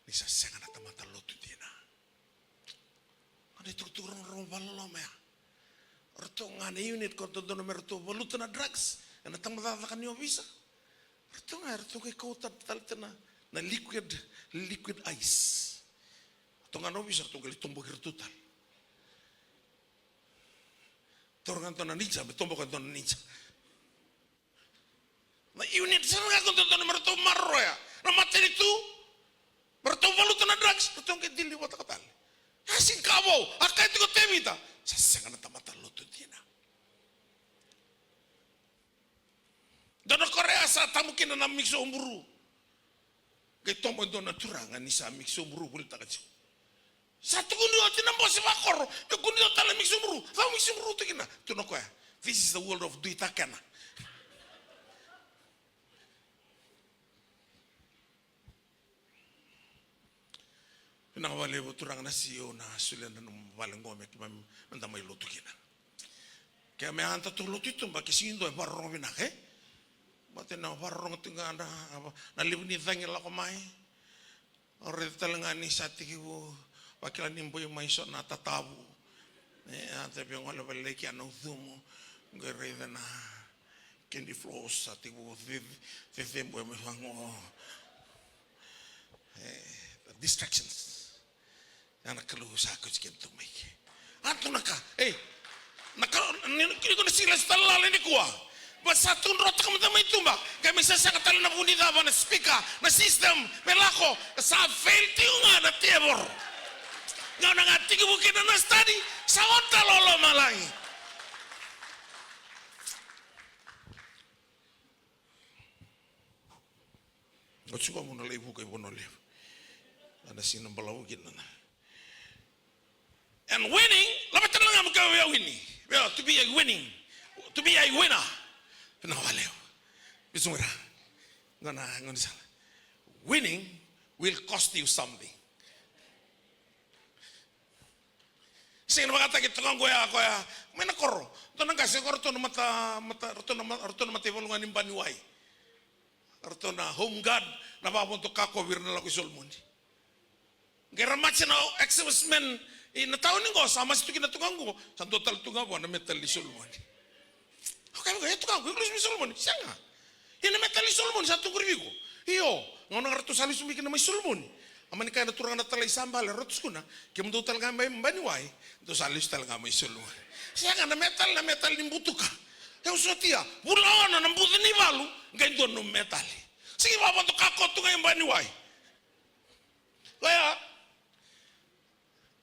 ni sa sega na tamata lotu dina. Qo na itukutuku rogorogo vakaloloma ya. O ratou ga na unit ko dodonu me ratou valuta na drugs ena tabacakacaka ni ovisa. O ratou ga, o ratou qai kauta tale tiko na, na liquid, liquid ice. O ratou ga na ovisa, o ratou qai lai toboki iratou tale. Taura ga dua na ninja, me toboka dua na ninja. Na unit sara ga ko dodonu me ratou maroroya na matanitu, me ratou valuta na drugs, ratou qai deliver-taka tale. A sega ni ka vou, a kaya tiko o Tevita, sa sega na tamata lotu dina. Dua na koro ya sa tabu kina na mixo buru. Qai tobo e dua na turaga ni sa mixo buru volitaka tiko. Sa tukuni oti na bose vakoro, me kua ni dua tale mixo buru. Cava mixo buru tu kina? Tukuna o koya, "This is the world of duitaka kena." Vinaka vakalevu turaga na C E O na solia na nomu vale qo me keimami, meda mai lotu kina. Ke me a datou lotu i tuba ke sega ni dua e vakarorogo vinaka, e? Baleta na vakarorogo tiko ga na, na levu ni cagi lako mai. Au raica tale ga ni sa tekivu vakila ni boi mai so na tatavu. E, a, tekivu gole vale leki a na ucumu. Qai raica na candy floss, sa tekivu ce-, cecebue mai vaqo. E, distractions. Ya na Kalou sa kauti kedatou mai ke. A dua na ka, ei, na Kalou, ni, ni, ni ko na sega ni lesu tale lala nikua. Ba sa tu drotaka mada mai tuba, qai mai sasaka tale na vu ni cava, na speaker, na system, me lako, sa fail tiko ga na tevoro. Gauna ga tekivu kina na study, sa ota lo lomalagi. Oti qo mo na lai vuka i Vanua Levu. A na sega ni balavu kina na. And winning, laveta na gamu ke via winning. Well, to be a winning, to be a winner. Na wale. Bisumira. Gona, gona sala. Winning will cost you something. Sega ni vakataki toka qo ya, koya mai na koro. Ratou na qase qo, ratou na mata, mata, ratou na ma-, ratou na mataivalu ga ni Baniwai. Ratou na home guard, na vakavodoka ko vei ira na lako i Solomoni. Qai ra mati na ex-servicemen i na tauni qo, sa masi tu kina toka qo, sa dua tale tu ga vua na metal i Solomoni. Au kaya vei koya, e tu ga qo, e lesu mai Solomoni? Sega. Ia na metal i Solomoni sa tu qori vei iko? Io, gauna ga ratou sa lesu mai kina mai Solomoni. A mani kaya na turaga na talai sa bale, ratou tukuna, kemudou tale ga mai Baniwai, dou sa lesu tale ga mai Solomoni. Sega, na metal, na metal ni butuka. Keu sotia, vula ono na buca ni valu, qai dua nomu metali. Sigi vavodo ka ko tu qai bani wai. Oya,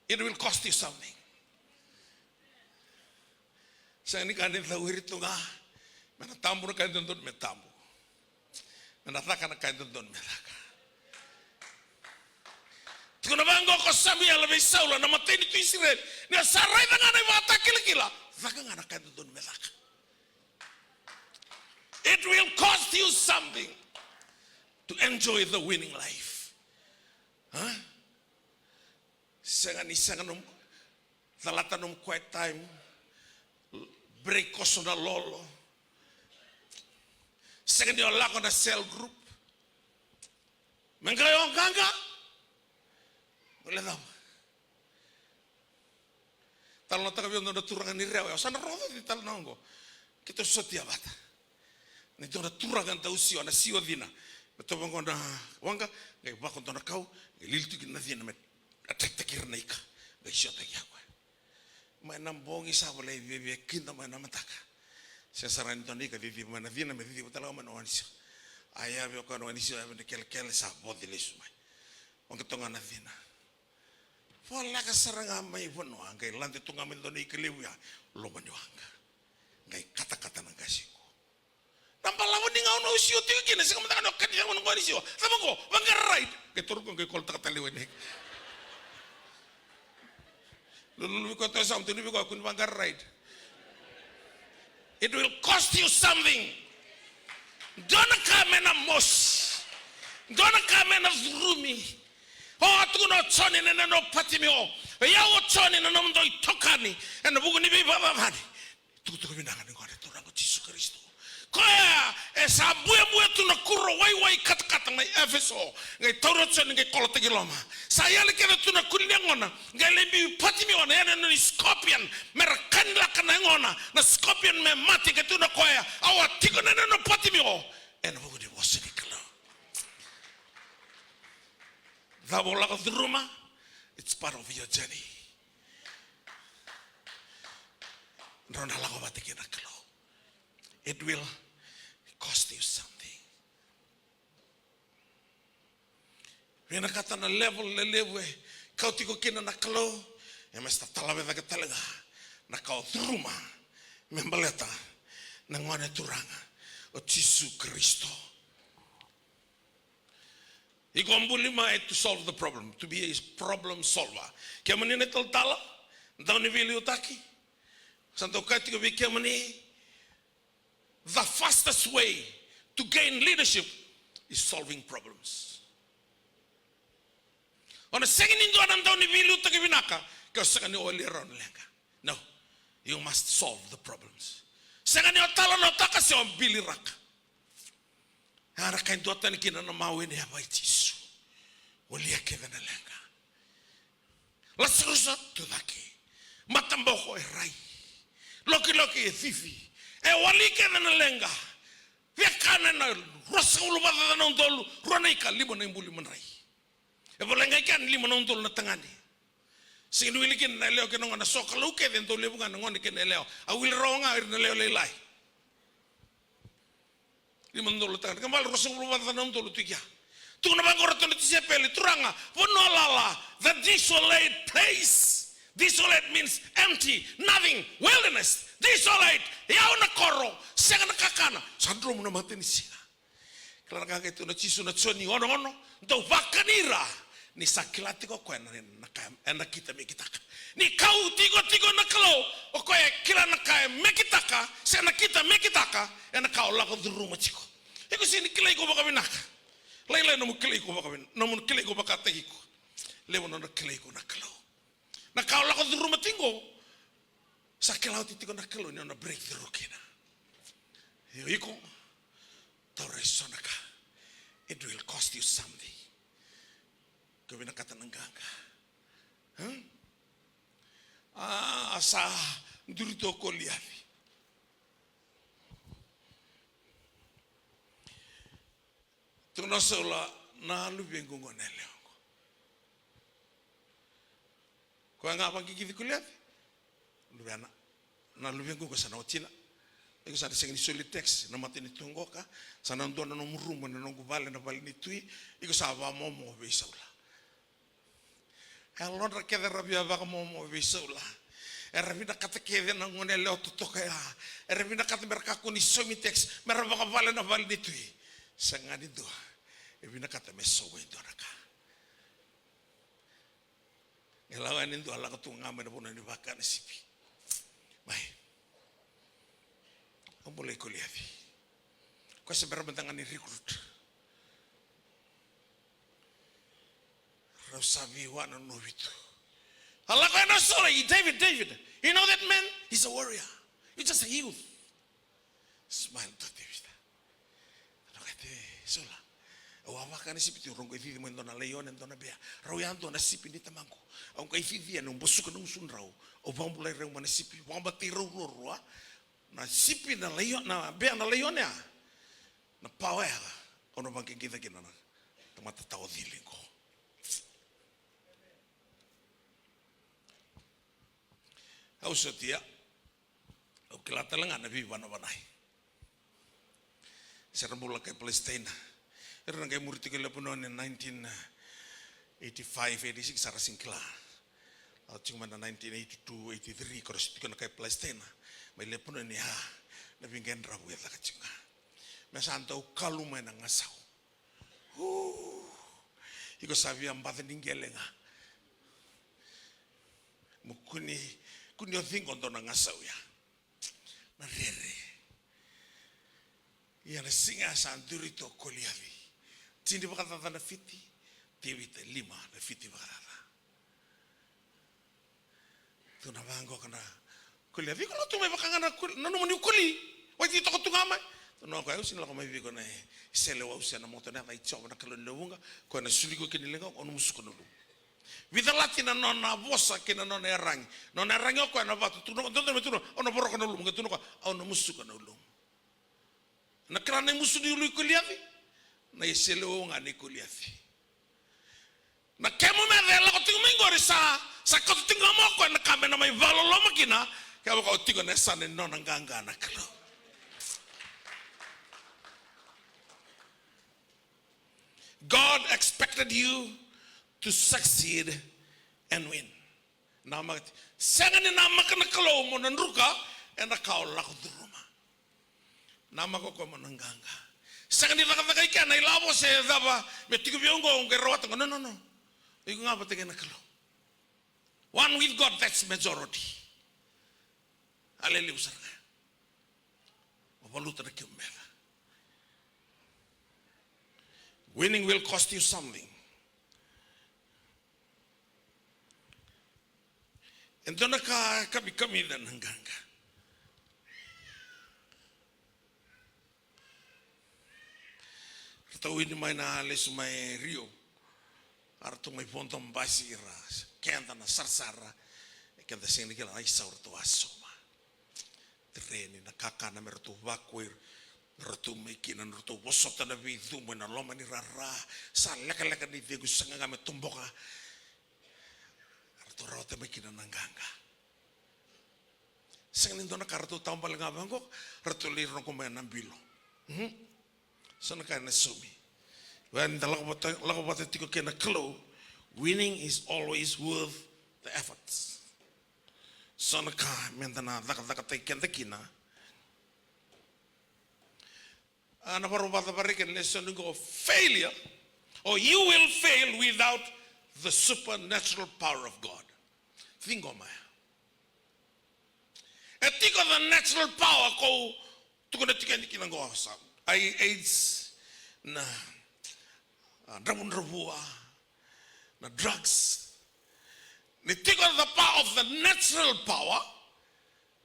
it will cost you something. Sega ni ka ni cawiri tu ga. Me na tabu na ka e dodonu me tabu. Me na caka na ka e dodonu me caka. Tukuna vaqo ko Samuela vei Saula na matanitu Isireli, ni a sa raica ga na ivakatakilakila, caka ga na ka e dodonu me caka. It will cost you something to enjoy the winning life. Huh? Sega ni sega nomu, calata nomu quiet time, break koso na lolo. Sega ni o lako na cell group. Me qai o qaqa. Gole cava. Talanoataka vei au dua na turaga ni Rewa, au sa na rogoca tale na oqo. Keitou sotia vata. Ni dua na turaga dau sio, na sio cina. Me tovo oqo na waqa, qai vako dua na kau, qai lili tu kina na cina me atakitaki ira na ika. Qai siotaki ya koya. Mai na bogi sa volai viavia kida mai na mataka. Se sara ni dua na ika ciciva mai na cina, me ciciva tale ga mai na wanisio. A yavi o koya na wanisio, yavi na kelekele sa voci lesu mai. Waqa toga na cina. Voleka sara ga mai vanua, qai lade tu ga mai dua na ika levu ya, loma ni waqa. Qai katakata na qase qo. Na balavu ni gauna au sio tiko kina, sega mada ga ni o kani sara mada ga ni sio. Cava qo, vaqara ride. Qai toro qo, qai kolotaka tale wai na ika. Lululu vei koya toka sa, tukuna vei koya, kua ni vaqara ride. It will cost you something. Dua na ka me na mosi. Dua na ka me na curumi. O, a tukuna o Joni na nena o Patimio. O yau o Joni na nomudou itokani ena vuku ni veivakacacani. Tukutuku vinaka ni gone turaga o Jisu Karisito. Koya e sa buebue tu na kuro waiwai katakata mai Efeso. Qai taura o Joni qai kolotaki loma. Sa yali kece tu na kuli ni yagona. Qai lai biu Patimio na yanuyanu ni scorpion. Me ra kanilaka na yagona. Na scorpion me mate qai tukuna o koya. Au a tiko na yanuyanu o Patimio. Ena vuku ni vosa ni Kalou. Cava o lako curuma? It's part of your journey. Drau na lako vata kei na Kalou. It will cost you something. Vinakata na level lelevu e kau tiko kina na Kalou, e mai sa talavecaka tale ga na ka o curuma me baleta na gone turaga o Jisu Karisito. Iko buli mai to solve the problem, to be a problem solver. Kemuni na italatala, dau ni veiliutaki. Sa dau kaya tiko vei kemuni, the fastest way to gain leadership is solving problems. O na sega ni dua na dau ni veiliutaki vinaka ke o sega ni walia rawa na leqa. No, you must solve the problems. Sega ni o talanoataka se o biliraka. Era kai duatani kina na mawe ni yava i Jisu. Walia kece na leqa. Lasarusa tucake. Mataboko e rai. Lokiloki e cici. E wali kece na leqa. Vekana na ruasagavulu vakacaca na udolu, rua na ika, lima na ibuli madrai. E volai ga i kea ni lima na udolu na tagane. Sega ni wili kina na yalewa kei na gone, na sokalou kece e dau levu ga na gone kei na yalewa. A wili rawa ga ira na yalewa lailai. Lima na udolu na tagane. Kena ibalebale ruasagavulu vakacaca na udolu tu i kea. Tukuna vaqo o ratou na tisaipeli, Turaga, vanua lala, the desolate place. Desolate means empty, nothing, wilderness. Desolate, yau na koro, sega na kakana. Sa dromu na matanisiga. Kila na ka e tukuna o Jisu, na Joni ono ono, dou vakani ira, ni sa kila tiko o koya na, na ka e nakita me kitaka. Ni kau tikotiko na Kalou, o koya e kila na ka e me kitaka, se nakita me kitaka, ena ka o lako curuma tiko. Iko sega ni kilai iko vakavinaka. Lailai nomu kilai iko vakavina, nomu kilai iko vakataki iko. Levu na nona kilai iko na Kalou. Na ka o lako curuma tiko, sa kila oti tiko na Kalou ni o na breakthrough kina. Io iko, taura eso na ka. It will cost you something. Ko vinakata na qaqa. Huh? A, sa duri tu o Koliaci. Tukuna o Saula, na luvequ qo na yalewa qo. Koya ga vaqiqici Koliaci. Luvena. Na luvequ qo sa na watina. Iko sa na sega ni soli text na matanitu qoka, sa na dua na nomu rumu ena noqu vale na vale ni Tui. Iko sa vakamomo vei Saula. E yalodra kece era via vakamomo vei Saula. Era vinakata kece na gone yalewa totoka ya. Era vinakata mera kakua ni saumi text, mera vakavale na vale ni Tui. Sega ni dua e vinakata me sauma e dua na ka. E lako yani e dua, lako tu ga mai na vanua ni vaka na sipi. Mai. Au bolei Koliaci. Koya se bera mada ga ni recruit. Rau sa veiwa na novitu. A lako yani o Saula, "David, David, you know that man? He's a warrior. You're just a youth." Smile tu o Tevita. Rau kaya, "Saula, au a vaka na sipi, tiko rau qai cici mai e dua na laione, e dua na bea. Rau yadua na sipi nei tamaqu. Au qai cici yani, au basuka na gusudrau. Au vakabulai rau mai na sipi, vakamatei rau ruarua. Na sipi na laione, na bea na laione ya. Na pawa ya, au na vakaqiqi kina na tamata tawa cili qo." Au sotia. Au kila tale ga na veivanavanai. Se ra bula kai Palestina. Era na qai muri tiko e Lepanoni nineteen eighty-five, eighty-six, sa ra sega ni kila. Au tiko mai na nineteen eighty-two, eighty-three, ko ra sa tiko na kai Palestina. Mai Lepanoni, a, na veiqaravi e caka tiko ga. Me sa dau kalu mai na gasau. Uu. Iko sa via baca ni qele ga. Mo kua ni, kua ni o ciqo dua na gasau ya. Na rere. Ia na siga sa duri tu o Koliaci. Tini vakacaca na fiti, Tevita lima na fiti vakacaca. Tukuna vaqo na Koliaci, "Iko lako tu mai vaka ga na koli, na nomuni koli. Wai titoka tu ga mai." Tukuna o koya, "Au sega ni lako mai vei iko na iseleiwau se na moto, na yaca i Jiova na Kalou ni lewe vuqa, koya na soli iko kina na liga, au na musuka na ulumu." Veicalati na nona vosa kei na nona yaragi. Nona yaragi o koya na vatu, tukuna, dodonu me tukuna, "Au na voroka na ulumu," qai tukuna o koya, "Au na musuka na ulumu." Na kila na imusu ni ulu i Koliaci, na iseleiwau ga nei Koliaci. Na kemu meca e lako tiko mai qori sa, sa kauta tiko ga mai o koya na ka me na mai vakaloloma kina, kevaka o tiko ena yasana ni nona qaqa na Kalou. God expected you to succeed and win. Namaka, sega ni namaka na Kalou mo na druka ena ka o lako curuma. Namaka o koya mo na qaqa. Sega ni cakacaka i kea na ilavo se cava me tiko vei au qo, au qai rawata qo. No, no, no. Iko ga vata kei na Kalou. One with God, that's majority. A lelevu sara ga. O valuta na kemu meca. Winning will cost you something. E dua na ka kamikamica na qaqa. Ratou wini mai na lesu mai Rio. A ratou mai vodo basi ira, keda na sarasara. E keda sega ni kila na isau ratou a sauma. Tereni, na kakana me ratou vakuwai, me ratou mai kina, me ratou vosota na veicumu ena loma ni rara. Sa lekaleka ni cegu, sega ga me toboka. Ratou rawata mai kina na qaqa. Sega ni dua na ka, ratou taubale ga vaqo, ratou lai rogo mai na bilo. Mhm. So na ka ena saumi. Vei ni da lako vata, lako vata tiko kei na Kalou, winning is always worth the efforts. So na ka meda na cakacakataki keda kina. A, na varovaca vakareke na lesoni qo, failure, or you will fail without the supernatural power of God. Ciqoma ya. E tiko the natural power ko tukuna tiko yani kina qo, sa, ai, aids, na, a, dravudravua, na drugs. Ni tiko the power of the natural power,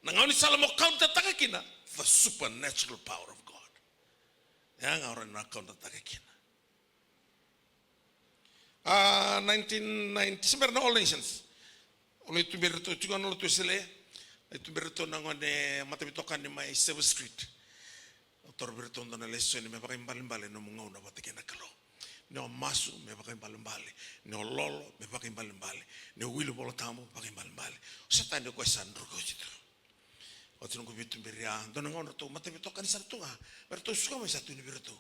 na gaunisala mo counter-taka kina, the supernatural power of God. Ya ga o rawa ni na counter-taka kina. A, nineteen ninety, se bera na All Nations. Au lai tuberi ratou tiko na Lotu Wesele. Lai tuberi ratou na gone mataveitokani mai Seven Street. Au taura vei ratou dua na lesoni me vakaibalebale na nomu gauna vata kei na Kalou. Ni o masu me vakaibalebale. Ni o lolo me vakaibalebale. Ni o wili Vola Tabu vakaibalebale. O Setani o koya sa druka oti tu. Oti noqu veituberi ya, dua na gauna ratou mataveitokani sara tu ga, me ratou suka mai sa tukuni vei ratou.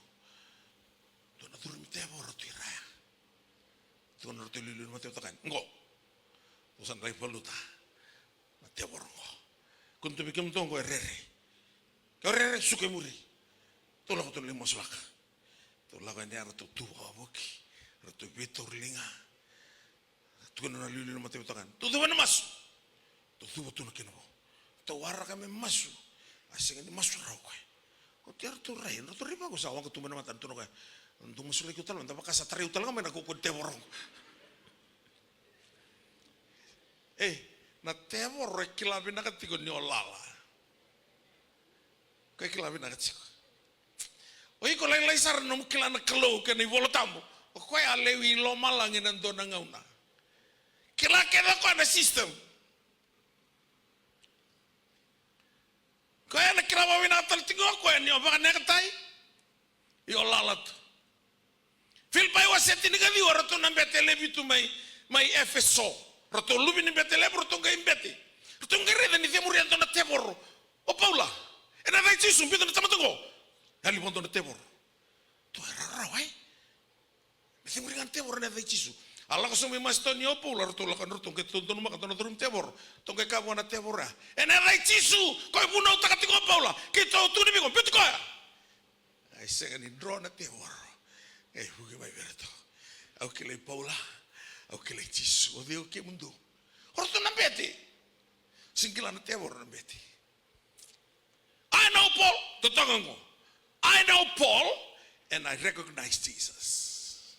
Dua na curumi tevoro tu i ra ya. Tukuna ratou iliuliu na mataveitokani. Qo. Tou sa na lai valuta na tevoro qo. Kua ni tu vei kemudou qo e rere. Ke o rere, suka i muri. Tou lako tou lai masulaka. Tou lako yani ya ratou tu vakavoki. Ratou veitauri liga. Tukuna na iliuliu na mataveitokani. Tou cuva na masu. Tou cuva tu na kena vo. Tou waraka me masu. A sega ni masu rawa o koya. Oti ya ratou rai, ratou rai vaqo sa waqa tu mai na mata, tukuna o koya. Dou masulaki au tale mada, vaka sa tarai au tale ga mai na kaukaua ni tevoro qo. Ei, na tevoro e kila vinaka tiko ni o lala. Koya e kila vinaka tiko. O iko lailai sara na nomu kila na Kalou kei na iVola Tabu. O koya a lewe i lomalagi ena dua na gauna. Kila kece o koya na system. Koya na kila vakavinaka tale tiko o koya ni o vakaneketai, ia o lala tu. Filipai wase tinikaciwa, ratou na bete lewe vitu mai, mai Efeso. Ratou luve ni bete levu, ratou qai bete. Ratou qai raica ni cemuri e dua na tevoro. O Paula, ena yaca i Jisu, biuta na tamata qo. Yali vua dua na tevoro. Tou e rarawa, e? Me cemuri ga na tevoro ena yaca i Jisu. A lako sobu mai Masitonia o Paula, ratou lako, ratou qai tou donumaka dua na curumi tevoro. Ratou qai kaya vua na tevoro ya, ena yaca i Jisu, ko e vunautaka tiko o Paula, keitou tukuna vei iko, biuti koya. A sega ni dro na tevoro. E vuki mai vei iratou. Au kilai Paula, au kilai Jisu. O cei o kemudou? O ratou na bete. Sega ni kila na tevoro na bete. I know Paul, totoka qo. I know Paul and I recognize Jesus.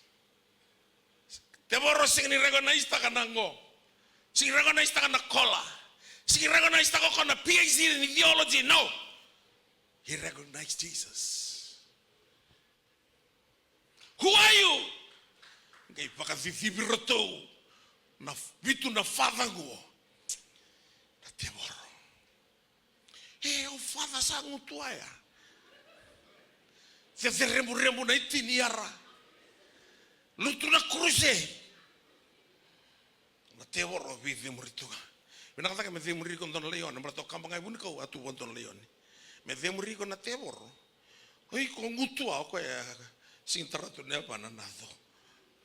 Tevoro sega ni recognize taka na qo. Sega ni recognize taka na kola. Sega ni recognize taka o koya na P H D ni theology, no. He recognized Jesus. Who are you? Qai vakacicivi iratou na vitu na father qo. Na tevoro. E, o father sa gutuwa ya. Cecereburebu na itini yara. Lutu na kuruse. Na tevoro veicemuri tu ga. Vinaka cake me cemuri iko dua na laione, baleta o kaba ga e vunikau, a tu vua dua na laione. Me cemuri iko na tevoro. O iko gutuwa, o koya sega ni tara tu na yavana na yaco.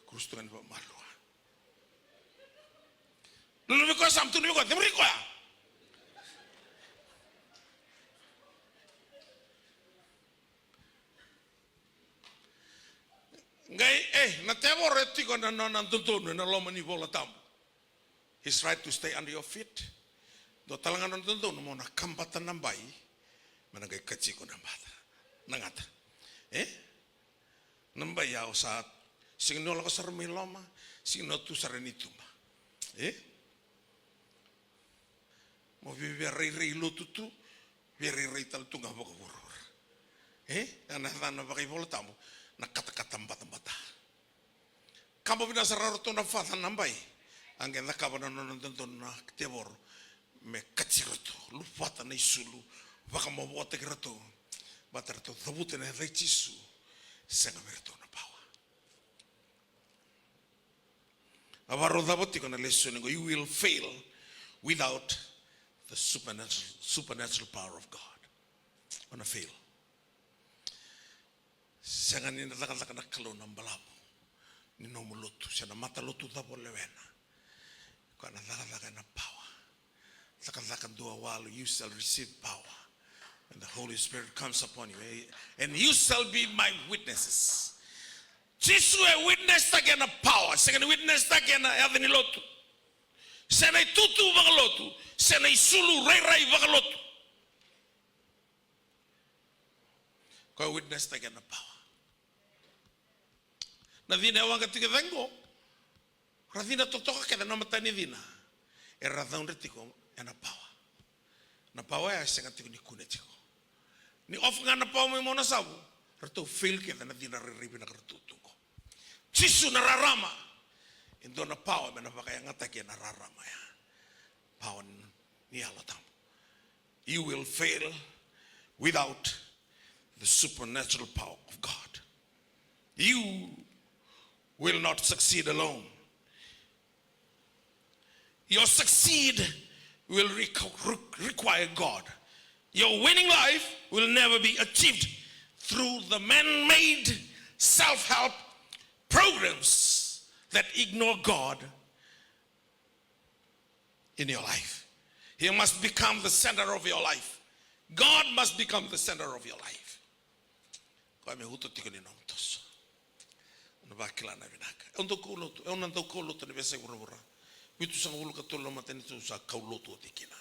Kurusu tu ga ni vakamalua. Luluvi koya, sa tukuna vei koya, cemuri koya. Qai, e, na tevoro e tiko na nona dodonu ena loma ni Vola Tabu. He's right to stay under your feet. Dua tale ga na nona dodonu mo na kabata na bai, me na qai kati iko na bata, na gata. E? Na bai ya o sa sega ni o lako sara mai loma, sega ni o tu sara ni tuba. E? Mo via, via rairai lotu tu, via rairai tale tu ga vakavuravura. E? Ena yacana vakaivola tabu, na katakata batabata. Kaba vinaka sara o ratou na father na bai. A qai cakava na nona dodonu na tevoro me kati iratou, luvata na isulu, vakamavoataki iratou. Baleta ratou cavuta na yaca i Jisu, sega vei iratou na power. A vakarau cava tiko na lesoni qo, you will fail without the supernatural, supernatural power of God. O na fail. Sega ni na cakacaka na Kalou na balavu ni nomu lotu se na matalotu cava o lewena. Koya na cakacaka ena power. Cakacaka dua walu, you shall receive power when the Holy Spirit comes upon you, eh, and you shall be my witnesses. Jisu e witness taki ena power, sega ni witness taki ena yaca ni lotu, se na itutu vakalotu, se na isulu rairai vakalotu. Koya e witness taki ena power. Na cina e waqa tiko e cake qo, ra cina totoka kece na matanicina. Era caudre tiko ena power. Na power ya e sega tiko ni kune tiko. Ni off ga na power mai mona savu, ratou fail kece na cina rairai vinaka ratou tu qo. Jisu na rarama. E dua na power me na vakayagataki ena rarama ya. Power ni Yalo Tabu. You will fail without the supernatural power of God. You will not succeed alone. Your succeed will requ-, re-, require God Your winning life will never be achieved through the man-made self-help programs that ignore God in your life. He must become the center of your life. God must become the center of your life. Koya me uto tiko ni nomu toso. Au na vakila na vinaka. Au dau kaulotu, au na dau kaulotu na veiyasai vuravura. Vitusagavulu ka tolu na matanitu sa kaulotu oti kina.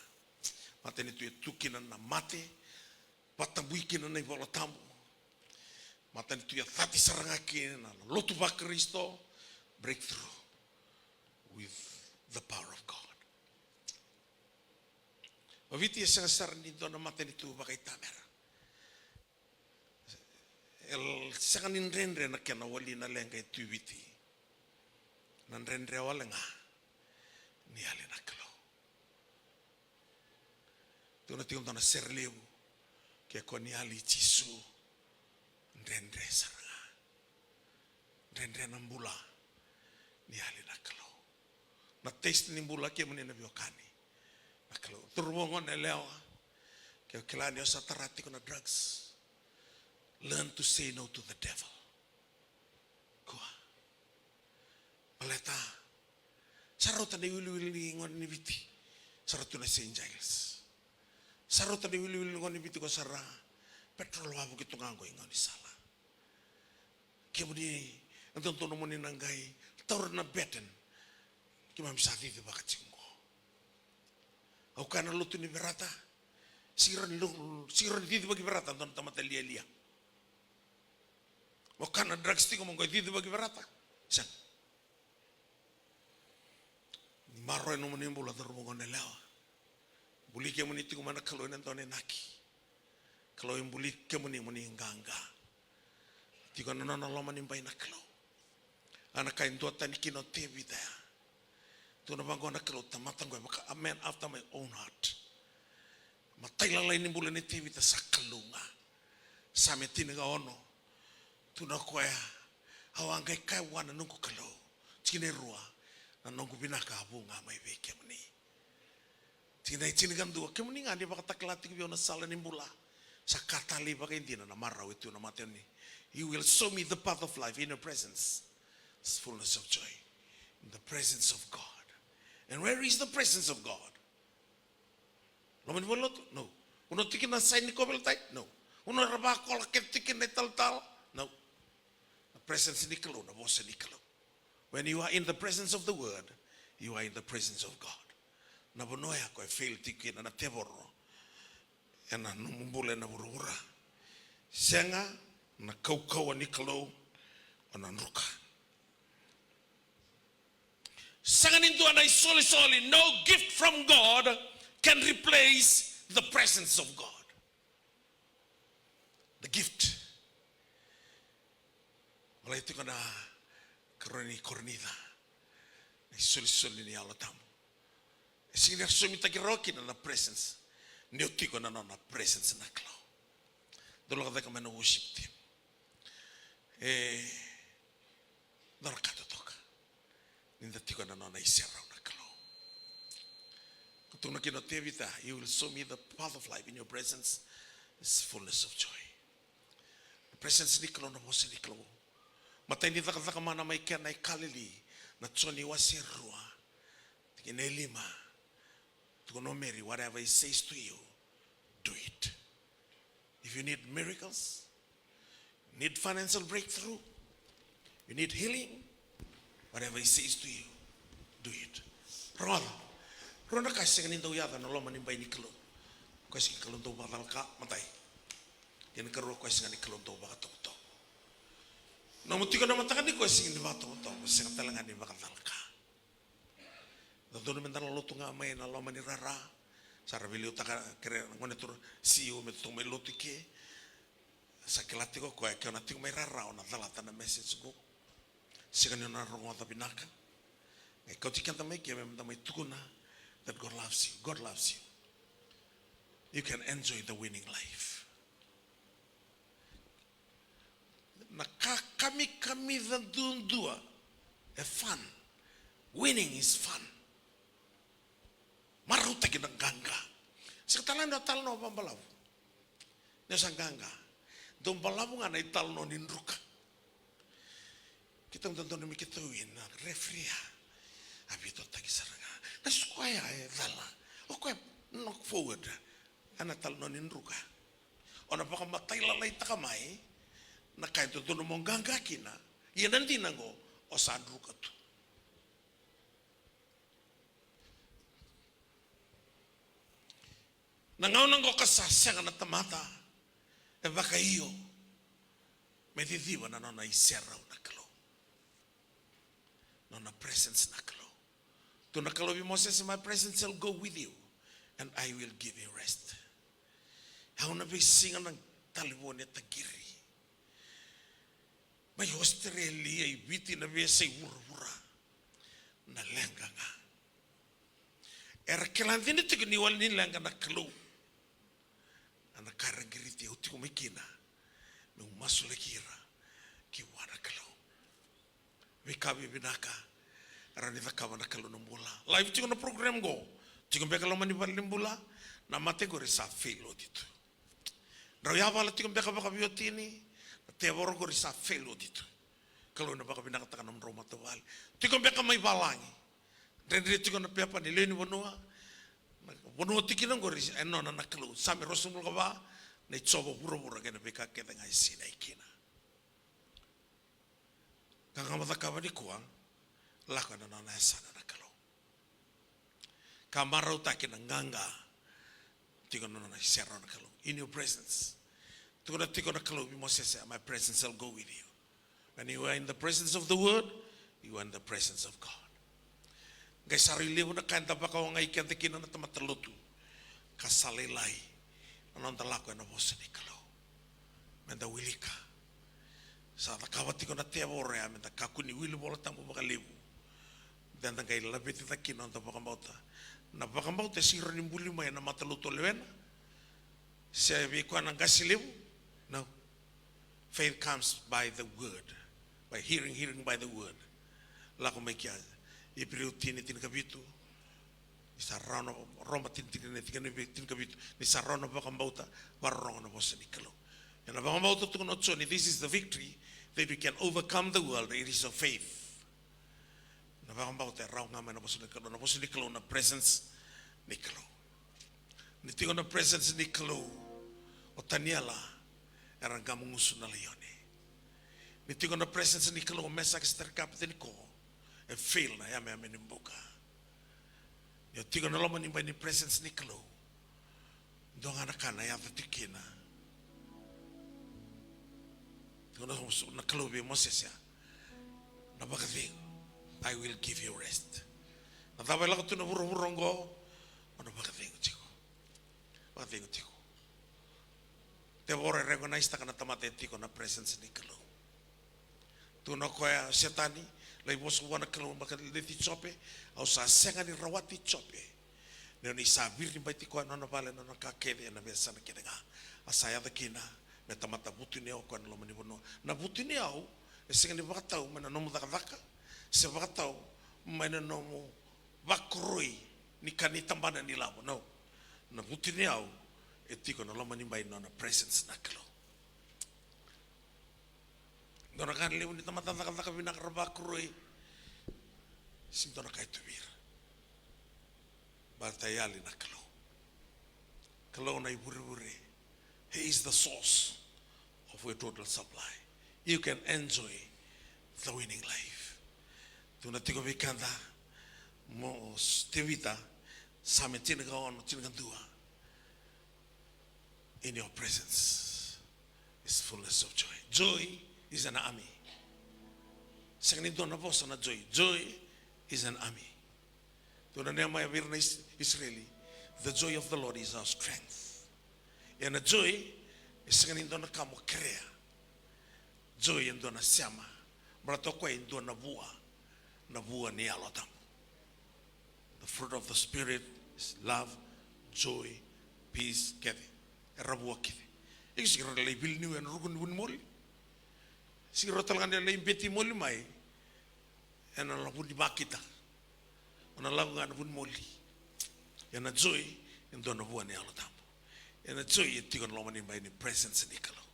Matanitu e tu kina na mate, vakatabui kina na iVola Tabu. Matanitu e cati sara ga kina na lotu vaKarisito, breakthrough with the power of God. O Viti e sega sara ni dua na matanitu vakaitamera. E sega ni dredre na kena wali na leqa e tu i Viti. Na dredre wale ga ni yali na Kalou. Tukuna tiko dua na sere levu, ke ko ni yali Jisu, dredre sara ga. Dredre na bula ni yali na Kalou. Na taste ni bula kemuni na veiwekani. Na Kalou. Cauravou, goneyalewa, ke o kila ni o sa tara tiko na drugs, learn to say no to the devil. Kua. Baleta sa rauta na iwiliwili ni gone ni Viti. Sa rauta na Saint Giles. Sa rauta na iwiliwili ni gone ni Viti ko sa ra petrol wavoki tu ga qo i gaunisala. Kemuni e dodonu moni na qai taura na burden. Keimami sa cicivaka tiko qo. Au kaya na lotu ni Verata, sega ni lo-, sega ni cicivaki Verata dua na tamata lialia. Au kaya na drugs tiko mo qai cicivaki Verata. Sega. Ni maroroi nomuni bula, cauravou, goneyalewa. Buli kemuni tiko mai na Kalou ena dua na inaki. Kalou e buli kemuni moni qaqa. Tiko na nona loma ni bai na Kalou. A na ka e duatani kina o Tevita ya. Tukuna vaqo na Kalou, tamata qo e vaka a man after my own heart. Matai lalai ni bula nei Tevita sa Kalou ga. Same tinikaono. Tukuna o koya, au a qai kaya vua na noqu Kalou, tikina e rua, na noqu vinaka a vu ga mai vei kemuni. Tikina e tinikadua, kemuni ga ni vakatakila tiko vei au na sala ni bula. Sa ka talei vakaidina na marau e tu na mata ni. You will show me the path of life. In your presence is fullness of joy. In the presence of God. And where is the presence of God? Loma ni valenilotu? No. Au na tiko ena saini ni kauveilatai? No. Au na ra vakola kece tiko ena italatala? No. Na presence ni Kalou, na vosa ni Kalou. When you are in the presence of the word, you are in the presence of God. Na vanua ya ko e fail tiko kina na tevoro ena nomu bula ena vuravura. Sega na kaukauwa ni Kalou, o na druka. Sega ni dua na isolisoli, no gift from God can replace the presence of God. The gift. Volai tiko na karua ni Korinica, na isolisoli ni Yalo Tabu. E sega ni somitaki rawa kina na presence ni o tiko na nona presence na Kalou. Dou lako cake mai na worship team. E dua na ka totoka ni da tiko na nona iserau na Kalou. Ko tukuna kina o Tevita, you will show me the path of life, in your presence is fullness of joy. Na presence ni Kalou, na vosa ni Kalou. Matai ni cakacaka mana mai kena e Kalili, na Joni wase rua, tikina e lima. Tukuna o Meri, whatever he says to you, do it. If you need miracles, need financial breakthrough, you need healing, whatever he says to you, do it. Rogoca, rua na ka e sega ni dau yaco ena loma ni bai ni Kalou. Koya sega ni Kalou dau vakacalaka, matai. Kena karua, koya sega ni Kalou dau vakatovotovo. Nomu tiko na mataka nikua e sega ni vakatovotovo, sega tale ga ni vakacalaka. Dodonu meda na lotu ga mai na loma ni rara. Sa ra veiliutaka, kere na gone turaga, C E O me tu mai lotu i ke. Sa kila tiko o koya, ke o na tiko mai rara o na calata na message qo. Sega ni o na rogoca vinaka. Qai kauti keda mai ke meda mai tukuna that God loves you. God loves you. You can enjoy the winning life. Na ka kamikamica duadua e fun. Winning is fun. Marautaki na qaqa. Sega tale ga ni o talanoa vakabalavu. Ni o sa qaqa, dau balavu ga na italanoa ni druka. Keitou dodonu me keitou win na referee. A veitotaki sara ga. Na sikoa ya e cala. O koya knock forward. Ena talanoa ni druka. O na vakamatai lalaitaka mai na ka e dodonu mo qaqa kina. Ia na dina qo, o sa druka tu. Na gauna qo ka sa sega na tamata e vakaio me ciciva na nona iserau na Kalou. Nona presence na Kalou. Tukuna na Kalou vei Mosese, "My presence shall go with you, and I will give you rest." Au na veisiga na talevoni e taqiri. Mai Australia, i Viti, na veiyasai vuravura. Na leqa ga. Era kila dina tiko ni wale ni leqa na Kalou. Ana ka era qiriti au tiko mai kina. Meu masulaki ira ki vua na Kalou. Veika vivinaka era ni cakava na Kalou na bula. Live tiko na program qo. Tiko beka loma ni vale ni bula. Na mate qori sa fail oti tu. Drau yavala tiko beka vakaveiwatini, na tevoro qori sa fail oti tu. Kalou na vakavinakataka nomudrau matavuvale. Tiko beka mai valagi. Dredre tiko na pepa ni lewe ni vanua. Na vanua tiko kina qori e nona na Kalou. Same ruasagavulu ka va, na i Jiova vuravura kei na veika kece ga e sinai kina. Ka ga mo cakava nikua, lako ena nona yasana na Kalou. Ka marautaki na qaqa, tiko na nona iserau na Kalou. In your presence. Tukuna tiko na Kalou vei Mosese, "My presence shall go with you." When you are in the presence of the word, you are in the presence of God. Qai sa rui levu na ka eda vakaogai keda kina na tamata lotu. Ka sa lailai na noda lako ena vosa ni Kalou. Meda wilika. Sa cakava tiko na tevoro ya, meda kakua ni wili Vola Tabu vakalevu. Meda qai laveti cake kina noda vakabauta. Na vakabauta e sega ni buli mai ena matalotu o lewena. Se vei koya na qase levu. No. Faith comes by the word. By hearing, hearing by the word. Lako mai kea. Iperiu tini, tinikavitu. Ni sa rawa na, Roma tini, tini, tinikavitu. Ni sa rawa na vakabauta, vakarorogo na vosa ni Kalou. Ena vakabauta tukuna o Joni, this is the victory, that we can overcome the world, it is of faith. Na vakabauta e rawa ga mai na vosa ni Kalou, na vosa ni Kalou na presence ni Kalou. Ni tiko na presence ni Kalou, o Taniela era qamugusu na laione. Ni tiko na presence ni Kalou, o Mesaki, Setaraki, Apeteniko, e fail na yameyame ni buka. Ni o tiko na loma ni bai ni presence ni Kalou, dua ga na ka na yaco tiko kina. Tukuna na Kalou vei Mosese, na vakacegu. I will give you rest. Na cava e lako tu na vuravura oqo, o na vakacegu tiko. Vakacegu tiko. Tevoro e recognize-taka na tamata e tiko na presence ni Kalou. Tukuna o koya, Setani, lai vosa vua na Kalou, vakaleci Jope, au sa sega ni rawati Jope. Ni oni sa viri bai tiko ena nona vale, na nona ka kece, ena veiyasana kece ga. A sa yaco kina me tamata vutuniyau o koya na loma ni vanua. Na vutuniyau e sega ni vakatau mai na nomu cakacaka, se vakatau mai na nomu vakoroi ni ka ni tabana ni lavo. No. Na vutuniyau e tiko na loma ni bai nona presence na Kalou. Dua na ka levu ni tamata cakacaka vinaka ra vakoroi. Sega ni dua na ka e tu vei ira. Baleta e yali na Kalou. Kalou na ivurevure. He is the source of your total supply. You can enjoy the winning life. Tukuna tiko vei keda mo Tevita, Same tinikaono, tinikadua. In your presence is fullness of joy. Joy is an army. Sega ni dua na vosa na joy. Joy is an army. Tukuna Neemaia vei ira na Is-, Isireli, the joy of the Lord is our strength. Ia na joy e sega ni dua na ka mo kerea. Joy e dua na sema. Baleta o koya e dua na vua. Na vua ni Yalo Tabu. The fruit of the Spirit is love, joy, peace, kece. Era vua kece. Iko sega ni rawa ni lai viliniu ena ruku ni vunimoli. Sega ni rawa tale ga ni lai beti moli mai ena vu ni vakita. O na lako ga ena vunimoli. Ia na joy e dua na vua ni Yalo Tabu. Ena joy e tiko ena loma ni bai ni presence ni Kalou.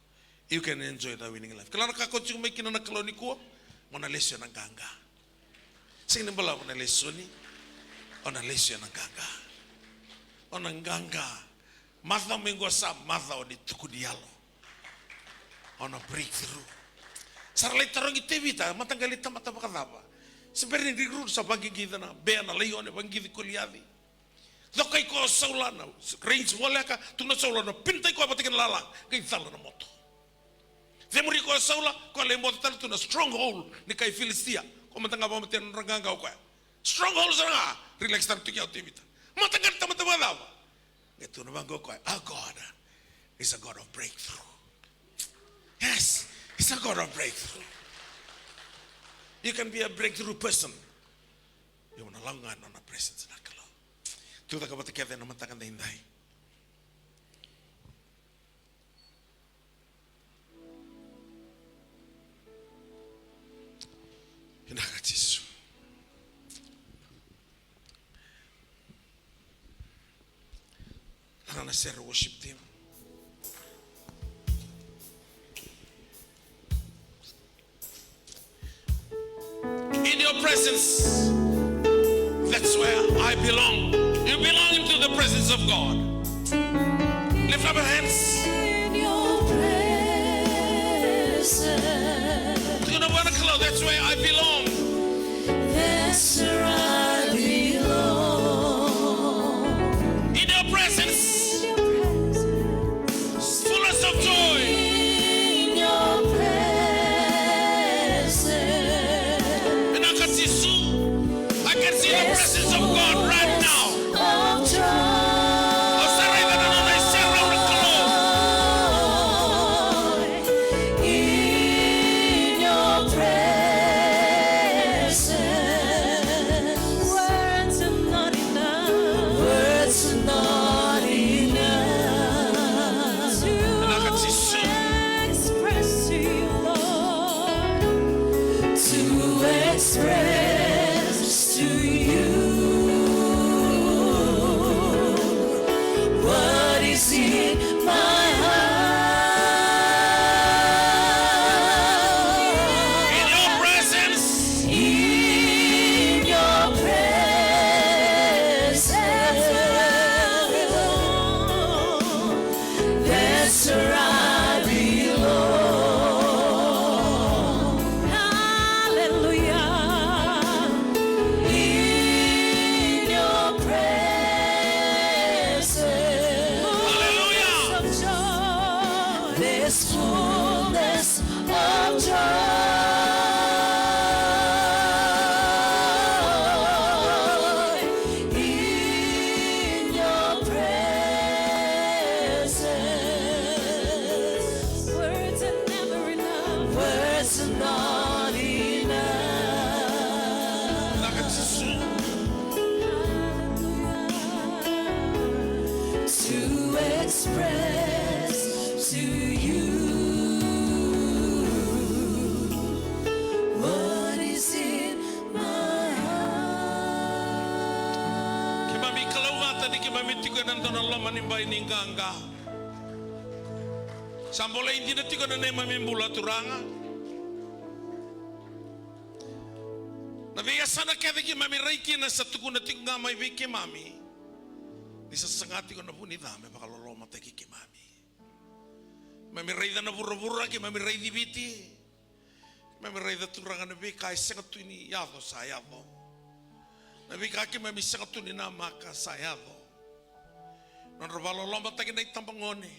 You can enjoy the winning life. Kila na ka ko tiko mai kina na Kalou nikua, mo na lesu ena qaqa. Sega ni balavu na lesoni, o na lesu ena qaqa. O na qaqa. Macawa mai qo sa macawa ni tuku ni yalo. O na breakthrough. Sa ra lai tarogi Tevita, mataqali tamata vakacava? Se bera ni ruru sa vaqiqica na bea na laione, vaqiqici Koliaci. Cokai koya o Saula na range voleka, tukuna o Saula na pinitai koya vata kei na lala, qai cala na moto. Cemuri koya o Saula, koya lai moto tale tu na stronghold ni kai Filistia. Ko mada ga vakamatea na nodra qaqa o koya. Stronghold sara ga, relax tale tu kea o Tevita. Mataqali tamata vakacava? Qai tukuna vaqo o koya, our God is a God of breakthrough. Yes, he's a God of breakthrough. You can be a breakthrough person. Io, na lako ga na nona presence na Kalou. Tucake vata kece ena mataka daidai. Vinaka Jisu. Laga na sere worship team. In your presence, that's where I belong. You belong into the presence of God. Lift up your hands. In your presence. Tukuna vua na Kalou, that's where I belong. That's where I belong. In your presence. In your presence. Fullness of joy. In your presence. Vinaka Jisu. I can see the presence of God right now. Of joy. Au sa raica na nona iserau na Kalou. In your presence. Words are not enough. Words are not enough. Vinaka Jisu. To express to you, Lord. To express to you what is in my heart. In your presence. In your presence. That's where I belong. Hallelujah. In your presence. Hallelujah. Of joy. There's fullness of joy. In your presence. Words are never enough. Words are not enough. Hallelujah. To express to you what is in my heart. Keimami kalougata ni keimami tiko ena dua na loma ni bai ni qaqa. Sa bolei dina tiko na neimami bula Turaga. Na veiyasana kece keimami rai kina sa tukuna tiko ga mai vei keimami ni sa saga tiko na vu ni ca me vakalolomataki keimami. Keimami raica na vuravura, keimami raici Viti. Keimami raica Turaga na veika e sega tu ni yaco sa yaco. Na veika keimami sega tu ni namaka sa yaco. Nodra vakalolomataki na itabagone.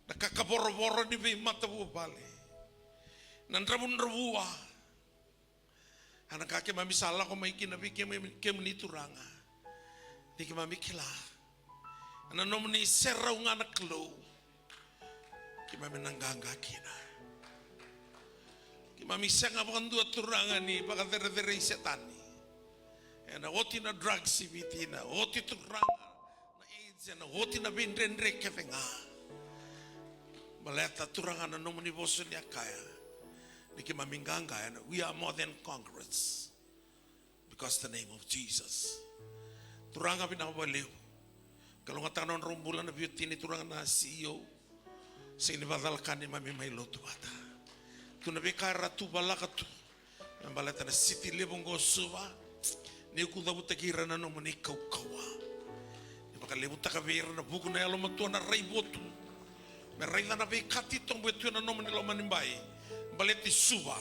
Na kakavorovoro ni veimatavuvale. Na dravudravua. A na ka keimami sa lako mai kina vei kemuni, kemuni Turaga. Ni keimami kila. Ena nomuni serau ga na Kalou. Keimami na qaqa kina. Keimami sega vakadua Turaga ni vakacerecerei Setani. Ena oti na drugs i Viti, na oti Turaga na AIDS, ena oti na veidredre kece ga. Baleta Turaga na nomuni vosa ni a kaya ni keimami qaqa, ena we are more than conquerors. Because the name of Jesus. Turaga vinaka vakalevu. Kalougata na nodrau Bula na veiwatini, Turaga, na C E O. Sega ni vakacalaka neimami mai lotu vata. Tu na veika era tu valaka tu me baleta na siti levu oqo o Suva. Ni kucavutaki ira na nomuni kaukauwa. Ni vakalevutaka vei ira na vuku na yalomatua, na raivotu, me raica na veika titobu e tu ena nomuni lomanibai baleti Suva.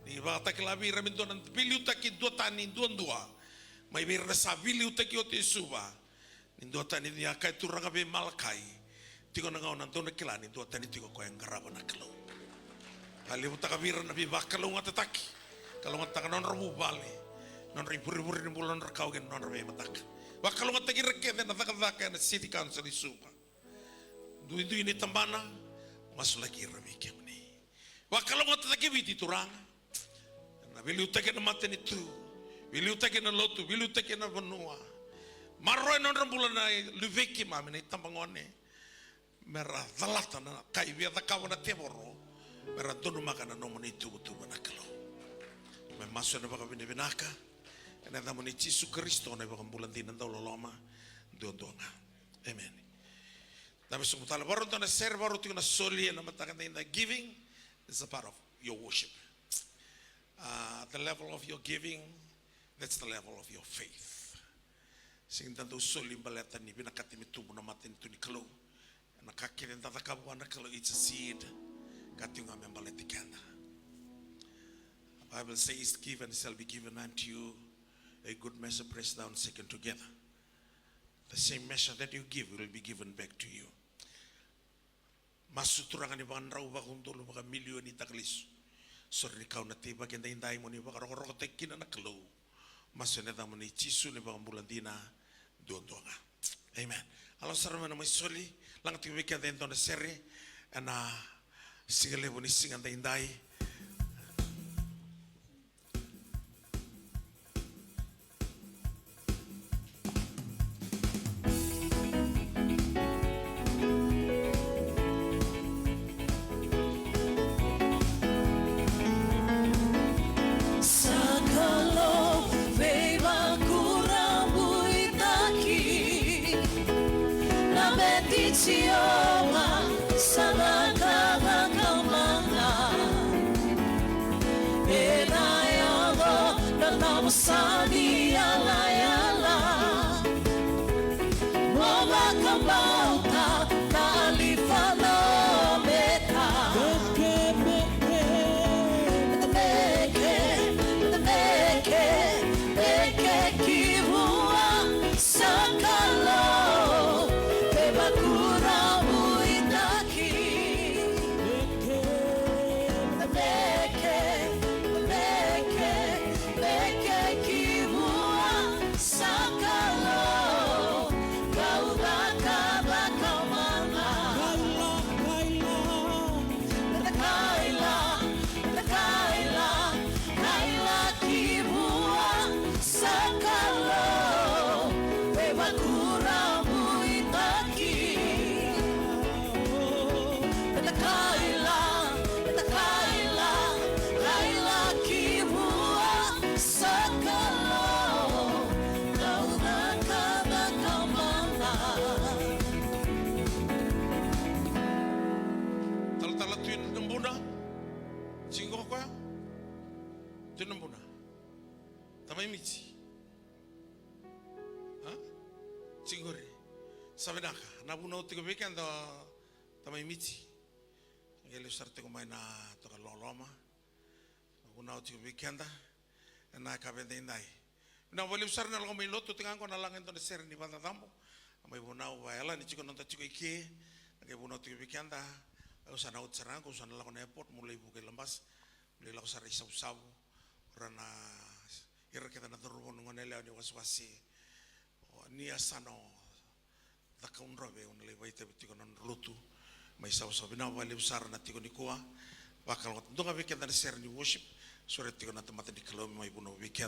Ni vakatakila vei ira me dua na veiliutaki duatani duadua mai vei ira na sa veiliutaki oti e Suva. Ni duatani, ni a kaya Turaga vei Malakai, tiko na gauna dou na kila ni duatani tiko o koya e qarava na Kalou. Vakalevutaka vei ira na veivakalougatataki. Kalougatataka na nodra vuvale, nodra ivurevure ni bula, nodra kawa kei na nodra veimataka. Vakalougatataki ira kece na cakacaka ena City Council i Suva. Duidui ni tabana, masulaki ira vei kemuni. Vakalougatataki Viti, Turaga. Na veiliutaki ena matanitu, veiliutaki ena lotu, veiliutaki ena vanua. Maroroya na nodra bula na luvei keimami na itabagone, me ra calata na ka e via cakava na tevoro, me ra donumaka na nomuni ituvatuva na Kalou. Me masu ena vakavinavinaka ena yacamuni Jisu Karisito, na iVakabula dina, dauloloma duadua ga. Emeni. Dabe sobu tale. Vakarau dua na sere, vakarau tiko na soli ena mataka edaidai. Giving is a part of your worship. Uh, the level of your giving, that's the level of your faith. Sega ni da dau soli baleta ni vinakati me tubu na matanitu ni Kalou. Na ka kece da cakava vua na Kalou, it's a seed. Ka tiko ga me baleti keda. The Bible says, "Give and it shall be given unto you, a good measure, pressed down, shaken together. The same measure that you give will be given back to you." Masu, Turaga, ni vakadrau vakaudolu, vakamilioni takalesu. Sore ni kau na teivaki edaidai mo ni vakarokorokotaki kina na Kalou. Masu ena yacamuni Jisu, na iVakabula dina duadua ga. Amen. A lako sara mai na mai soli, laga tiko vei keda e dua na sere ena siga levu ni siga edaidai. Sa Kalou veivakurabuitaki, na beti Jiova sa cakacaka mana. Ena yaco na nomu sa ni yalayala. Mo vakabauta na Alifa na Omeka. Meke, meke, meke ki vua sa Kalou veivakurabuitaki. Meke, meke, meke ki vua sa Kalou, kau cakacaka mana. Kaila, kaila. Kaila, kaila, kaila ki vua sa Kalou veivakurabuitaki. Kaila, kaila, kaila ki vua sa Kalou, kau cakacaka mana. Talatala Tui Nabuna. Tiko qo o koya? Tui Nabuna. Tamai Miti. A? Tiko qori. Sa vinaka. Na vunau tiko vei keda o Tamai Miti. Qai lesu sara tiko mai na toka loloma. Na vunau tiko vei keda ena yakavi edaidai. Vinaka vakalevu sara na lako mai lotu, tiko ga qo na laga e dua na sere ni vakacacabo. A mai vunau vakayalani tiko na noda tiko i ke. Na qai vunau tiko vei keda. Au sa na oti sara ga qo, au sa na lako na airport, meu lai vuka i Labasa. Meu lai lako sara i Savusavu. Ra na, ira kece na cauravou, na gone yalewa ni wasewase. O ni a sa na Cakaudrove, au na lai vakaitavi tiko na nodra lotu mai Savusavu. Vinaka vakalevu sara na tiko nikua. Vakalougatataka, dua ga vei keda na sere ni worship. Sureta tiko na tamata ni Kalou me mai vunau vei keda.